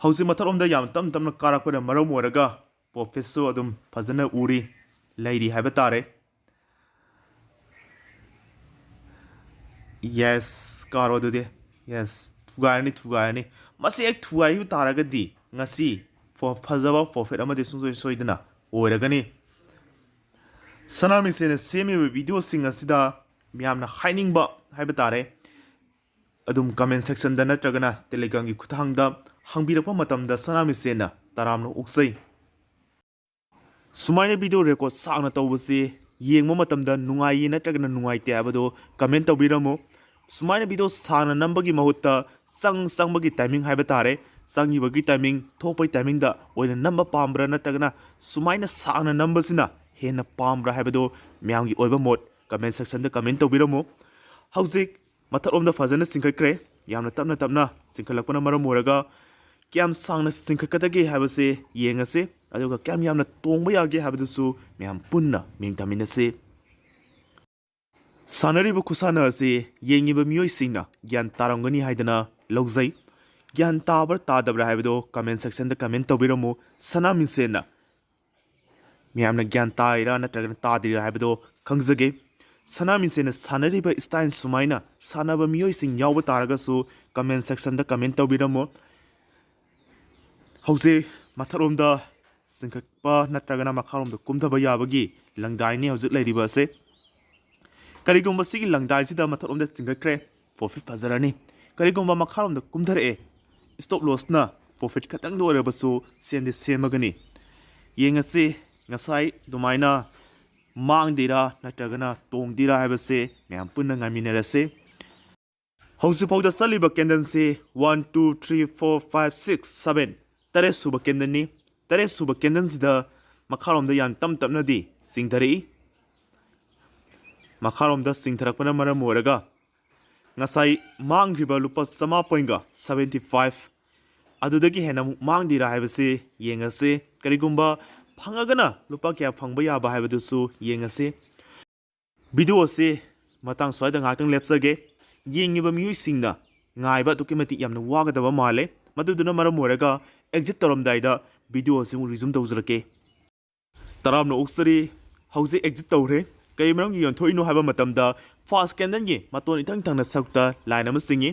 ꯍꯧꯖꯤꯛ ꯃꯊꯛꯂꯣꯝꯗ ꯌꯥꯝ ꯇꯞꯅ ꯇꯞꯅ ꯀꯥꯔꯛꯄꯅ ꯃꯔꯝ ꯑꯣꯏꯔꯒ profitꯁꯨ ꯑꯗꯨꯝ ꯐꯖꯅ ꯎꯔꯤ, ꯂꯩꯔꯤ ꯍꯥꯏꯕ ꯇꯥꯔꯦ꯫ Yes, ꯀꯥꯔꯣ ꯑꯗꯨꯗꯤ꯫ Yes, ꯊꯨꯒꯥꯏꯔꯅꯤ, ꯊꯨꯒꯥꯏꯔꯅꯤ꯫ ꯃꯁꯤ ꯍꯦꯛ ꯊꯨꯒꯥꯏꯈꯤꯕ ꯇꯥꯔꯒꯗꯤ ꯉꯁꯤ ꯐ- ꯐꯖꯕ profit ꯑꯃꯗꯤ ꯁꯨꯡꯁꯣꯏ ꯁꯣꯏꯗꯅ ꯑꯣꯏꯔꯒꯅꯤ꯫ ꯁꯅꯥꯃꯤꯁꯦꯅ ꯁꯦꯝꯃꯤꯕ videoꯁꯤꯡ ꯑꯁꯤꯗ ꯃꯌꯥꯝꯅ ꯍꯥꯏꯅꯤꯡꯕ ꯍꯥꯏꯕ ꯇꯥꯔꯦ, ꯑꯗꯨꯝ comment sectionꯗ ꯅꯠꯇ꯭ꯔꯒꯅ Telegramꯒꯤ ꯈꯨꯠꯊꯥꯡꯗ ꯍꯪꯕꯤꯔꯛꯄ ꯃꯇꯝꯗ ꯁꯅꯥꯃꯤꯁꯦꯅ ꯇꯔꯥꯝꯅ ꯑꯣꯛꯆꯩ꯫ ꯁꯨꯃꯥꯏꯅ video record ꯁꯥꯡꯅ ꯇꯧꯕꯁꯤ ꯌꯦꯡꯕ ꯃꯇꯝꯗ ꯅꯨꯡꯉꯥꯏꯌꯦ ꯅꯠꯇ꯭ꯔꯒꯅ ꯅꯨꯡꯉꯥꯏꯇꯦ ꯍꯥꯏꯕꯗꯨ comment ꯇꯧꯕꯤꯔꯝꯃꯨ꯫ ꯁꯨꯃꯥꯏꯅ video ꯁꯥꯡꯅ ꯅꯝꯕꯒꯤ ꯃꯍꯨꯠꯇ ꯆꯪ ꯆꯪꯕꯒꯤ timing ꯍꯥꯏꯕ ꯇꯥꯔꯦ, ꯆꯪꯈꯤꯕꯒꯤ timing, ꯊꯣꯛꯄꯒꯤ timingꯗ ꯑꯣꯏꯅ ꯅꯝꯕ ꯄꯥꯝꯕ꯭ꯔꯥ ꯅꯠꯇ꯭ꯔꯒꯅ ꯁꯨꯃꯥꯏꯅ ꯁꯥꯡꯅ ꯅꯝꯕꯁꯤꯅ ꯍꯦꯟꯅ ꯄꯥꯝꯕ꯭ꯔꯥ ꯍꯥꯏꯕꯗꯨ ꯃꯌꯥꯝꯒꯤ ꯑꯣꯏꯕ ꯃꯣꯠ comment sectionꯗ comment ꯇꯧꯕꯤꯔꯝꯃꯨ꯫ ꯍꯧꯖꯤꯛ ꯃꯊꯛꯂꯣꯝꯗ ꯐꯖꯅ ꯆꯤꯡꯈꯠꯈ꯭ꯔꯦ꯫ ꯌꯥꯝꯅ ꯇꯞꯅ ꯇꯞꯅ ꯆꯤꯡꯈꯠꯂꯛꯄꯅ ꯃꯔꯝ ꯑꯣꯏꯔꯒ ꯀꯌꯥꯝ ꯁꯥꯡꯅ ꯆꯤꯡꯈꯠꯀꯗꯒꯦ ꯍꯥꯏꯕꯁꯦ ꯌꯦꯡꯉꯁꯤ, ꯑꯗꯨꯒ ꯀꯌꯥꯝ ꯌꯥꯝꯅ ꯇꯣꯡꯕ ꯌꯥꯒꯦ ꯍꯥꯏꯕꯗꯨꯁꯨ ꯃꯌꯥꯝ ꯄꯨꯟꯅ ꯌꯦꯡꯊꯃꯤꯟꯅꯁꯤ꯫ ꯁꯥꯟꯅꯔꯤꯕ ꯈꯨꯁꯥꯟꯅ ꯑꯁꯤ ꯌꯦꯡꯉꯤꯕ ꯃꯤꯑꯣꯏꯁꯤꯡꯅ ꯒ꯭ꯌꯥꯟ ꯇꯥꯔꯝꯒꯅꯤ ꯍꯥꯏꯗꯅ ꯂꯧꯖꯩ꯫ ꯒ꯭ꯌꯥꯟ ꯇꯥꯕ꯭ꯔꯥ ꯇꯥꯗꯕ꯭ꯔꯥ ꯍꯥꯏꯕꯗꯨ comment sectionꯗ comment ꯇꯧꯕꯤꯔꯝꯃꯨ꯫ ꯁꯅꯥꯃꯤꯁꯦꯟꯅ ꯃꯌꯥꯝꯅ ꯒ꯭ꯌꯥꯟ ꯇꯥꯔꯤꯔꯥ ꯅꯠꯇ꯭ꯔꯒꯅ ꯇꯥꯗ꯭ꯔꯤꯔꯥ ꯍꯥꯏꯕꯗꯣ ꯈꯪꯖꯒꯦ꯫ ꯁꯅꯥꯃꯤꯁꯦꯟꯅ ꯁꯥꯟꯅꯔꯤꯕ style ꯁꯨꯃꯥꯏꯅ ꯁꯥꯟꯅꯕ ꯃꯤꯑꯣꯏꯁꯤꯡ ꯌꯥꯎꯕ ꯇꯥꯔꯒꯁꯨ comment sectionꯗ comment ꯇꯧꯕꯤꯔꯝꯃꯨ꯫ ꯍꯧꯖꯤꯛ ꯃꯊꯛꯂꯣꯝꯗ ꯆꯤꯡꯈꯠꯄ ꯅꯠꯇ꯭ꯔꯒꯅ ꯃꯈꯥꯔꯣꯝꯗ ꯀꯨꯝꯊꯕ ꯌꯥꯕꯒꯤ ꯂꯪꯗꯥꯏꯅꯤ ꯍꯧꯖꯤꯛ ꯂꯩꯔꯤꯕ ꯑꯁꯦ꯫ ꯀꯔꯤꯒꯨꯝꯕ ꯁꯤꯒꯤ ꯂꯪꯗꯥꯏꯁꯤꯗ ꯃꯊꯛꯂꯣꯝꯗ ꯆꯤꯡꯈꯠꯈ꯭ꯔꯦ, profit ꯐꯖꯔꯅꯤ꯫ ꯀꯔꯤꯒꯨꯝꯕ ꯃꯈꯥꯔꯣꯝꯗ ꯀꯨꯝꯊꯔꯛꯑꯦ, stop lossꯅ profit ꯈꯇꯪꯗ ꯑꯣꯏꯔꯕꯁꯨ ꯁꯦꯝꯗꯤ ꯁꯦꯝꯃꯒꯅꯤ꯫ ꯌꯦꯡꯉꯁꯤ ꯉꯁꯥꯏ ꯑꯗꯨꯃꯥꯏꯅ ꯃꯥꯡꯗꯣꯏꯔꯥ ꯅꯠꯇ꯭ꯔꯒꯅ ꯇꯣꯡꯗꯣꯏꯔꯥ ꯍꯥꯏꯕꯁꯦ ꯃꯌꯥꯝ ꯄꯨꯟꯅ ꯉꯥꯏꯃꯤꯟꯅꯔꯁꯤ꯫ ꯍꯧꯖꯤꯛꯐꯥꯎꯗ ꯆꯠꯂꯤꯕ candleꯁꯤ one, two, three, four, five, six, seven, ꯇꯔꯦꯠ ꯁꯨꯕ candleꯅꯤ꯫ ꯇꯔꯦꯠ ꯁꯨꯕ candleꯁꯤꯗ ꯃꯈꯥꯔꯣꯝꯗ ꯌꯥꯝ ꯇꯞ ꯇꯞꯅꯗꯤ ꯆꯤꯡꯊꯔꯛꯏ꯫ ꯃꯈꯥꯔꯣꯝꯗ ꯆꯤꯡꯊꯔꯛꯄꯅ ꯃꯔꯝ ꯑꯣꯏꯔꯒ ꯉꯁꯥꯏ ꯃꯥꯡꯈ꯭ꯔꯤꯕ ꯂꯨꯄꯥ ꯆꯃꯥꯄꯟꯒ seventy five ꯑꯗꯨꯗꯒꯤ ꯍꯦꯟꯅ ꯑꯃꯨꯛ ꯃꯥꯡꯗꯣꯏꯔꯥ ꯍꯥꯏꯕꯁꯤ ꯌꯦꯡꯉꯁꯤ꯫ ꯀꯔꯤꯒꯨꯝꯕ ꯐꯪꯉꯒꯅ ꯂꯨꯄꯥ ꯀꯌꯥ ꯐꯪꯕ ꯌꯥꯕ ꯍꯥꯏꯕꯗꯨꯁꯨ ꯌꯦꯡꯉꯁꯤ꯫ Video ꯑꯁꯤ ꯃꯇꯥꯡ ꯁ꯭ꯋꯥꯏꯗ ꯉꯥꯏꯍꯥꯛꯇꯪ ꯂꯦꯞꯆꯒꯦ꯫ ꯌꯦꯡꯉꯤꯕ ꯃꯤꯑꯣꯏꯁꯤꯡꯅ ꯉꯥꯏꯕ ꯑꯗꯨꯛꯀꯤ ꯃꯇꯤꯛ ꯌꯥꯝꯅ ꯋꯥꯒꯗꯕ ꯃꯥꯜꯂꯦ꯫ ꯃꯗꯨꯗꯨꯅ ꯃꯔꯝ ꯑꯣꯏꯔꯒ exit ꯇꯧꯔꯝꯗꯥꯏꯗ video ꯑꯁꯤ ꯑꯃꯨꯛ resume ꯇꯧꯖꯔꯛꯀꯦ꯫ ꯇꯔꯥꯝꯅ ꯑꯣꯛꯆꯔꯤ꯫ ꯍꯧꯖꯤꯛ exit ꯇꯧꯈ꯭ꯔꯦ꯫ ꯀꯔꯤ ꯃꯔꯝꯒꯤ ꯌꯣꯟꯊꯣꯛꯏꯅꯣ ꯍꯥꯏꯕ ꯃꯇꯝꯗ first candleꯒꯤ ꯃꯇꯣꯟ ꯏꯊꯪ ꯊꯪꯅ ꯁꯔꯨꯛꯇ line ꯑꯃ ꯆꯤꯡꯉꯤ꯫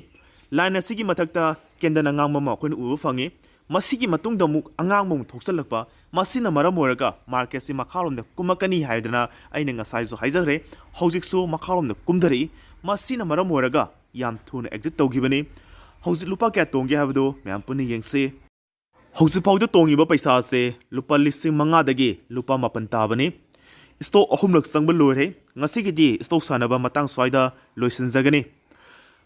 Line ꯑꯁꯤꯒꯤ ꯃꯊꯛꯇ candle ꯑꯉꯥꯡꯕ ꯑꯃ ꯑꯩꯈꯣꯏꯅ ꯎꯕ ꯐꯪꯉꯤ꯫ ꯃꯁꯤꯒꯤ ꯃꯇꯨꯡꯗ ꯑꯃꯨꯛ ꯑꯉꯥꯡꯕ ꯑꯃꯨꯛ ꯊꯣꯛꯆꯜꯂꯛꯄ, ꯃꯁꯤꯅ ꯃꯔꯝ ꯑꯣꯏꯔꯒ ꯃꯥꯔꯀꯦꯠꯁꯤ ꯃꯈꯥꯔꯣꯝꯗ ꯀꯨꯝꯃꯛꯀꯅꯤ ꯍꯥꯏꯗꯅ ꯑꯩꯅ ꯉꯁꯥꯏꯁꯨ ꯍꯥꯏꯖꯈ꯭ꯔꯦ꯫ ꯍꯧꯖꯤꯛꯁꯨ ꯃꯈꯥꯔꯣꯝꯗ ꯀꯨꯝꯊꯔꯛꯏ꯫ ꯃꯁꯤꯅ ꯃꯔꯝ ꯑꯣꯏꯔꯒ ꯌꯥꯝ ꯊꯨꯅ ꯑꯦꯛꯖꯤꯠ ꯇꯧꯈꯤꯕꯅꯤ꯫ ꯍꯧꯖꯤꯛ ꯂꯨꯄꯥ ꯀꯌꯥ ꯇꯣꯡꯒꯦ ꯍꯥꯏꯕꯗꯨ ꯃꯌꯥꯝ ꯄꯨꯟꯅ ꯌꯦꯡꯁꯤ꯫ ꯍꯧꯖꯤꯛꯐꯥꯎꯗ ꯇꯣꯡꯉꯤꯕ ꯄꯩꯁꯥ ꯑꯁꯦ ꯂꯨꯄꯥ ꯂꯤꯁꯤꯡ ꯃꯉꯥꯗꯒꯤ ꯂꯨꯄꯥ ꯃꯥꯄꯟ ꯇꯥꯕꯅꯤ꯫ ꯏꯁꯇꯣꯛ ꯑꯍꯨꯝꯂꯛ ꯆꯪꯕ ꯂꯣꯏꯔꯦ꯫ ꯉꯁꯤꯒꯤꯗꯤ ꯏꯁꯇꯣꯛ ꯁꯥꯟꯅꯕ ꯃꯇꯥꯡ ꯁ꯭ꯋꯥꯏꯗ ꯂꯣꯏꯁꯤꯟꯖꯒꯅꯤ꯫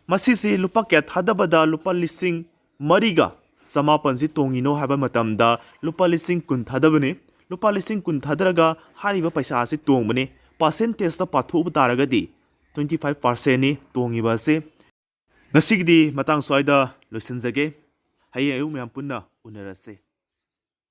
ꯃꯁꯤꯁꯤ ꯂꯨꯄꯥ ꯀꯌꯥ ꯊꯥꯗꯕꯗ ꯂꯨꯄꯥ ꯂꯤꯁꯤꯡ ꯃꯔꯤꯒ ꯆꯃꯥꯄꯟꯁꯤ ꯇꯣꯡꯉꯤꯅꯣ ꯍꯥꯏꯕ ꯃꯇꯝꯗ ꯂꯨꯄꯥ ꯂꯤꯁꯤꯡ ꯀꯨꯟ ꯊꯥꯗꯕꯅꯤ꯫ ꯂꯨꯄꯥ ꯂꯤꯁꯤꯡ ꯀꯨꯟ ꯊꯥꯗꯔꯒ ꯍꯥꯏꯔꯤꯕ ꯄꯩꯁꯥ ꯑꯁꯤ ꯇꯣꯡꯕꯅꯤ꯫ ꯄꯥꯔꯁꯦꯟꯇꯦꯖꯇ ꯄꯥꯊꯣꯛꯎꯕ ꯇꯥꯔꯒꯗꯤ twenty five percentꯅꯤ ꯇꯣꯡꯉꯤꯕ ꯑꯁꯤ꯫ ꯉꯁꯤꯒꯤꯗꯤ ꯃꯇꯥꯡ ꯁ꯭ꯋꯥꯏꯗ ꯂꯣꯏꯁꯤꯟꯖꯒꯦ꯫ ꯍꯌꯦꯡ ꯑꯌꯨꯛ ꯃꯌꯥꯝ ꯄꯨꯟꯅ ꯎꯅꯔꯁꯦ꯫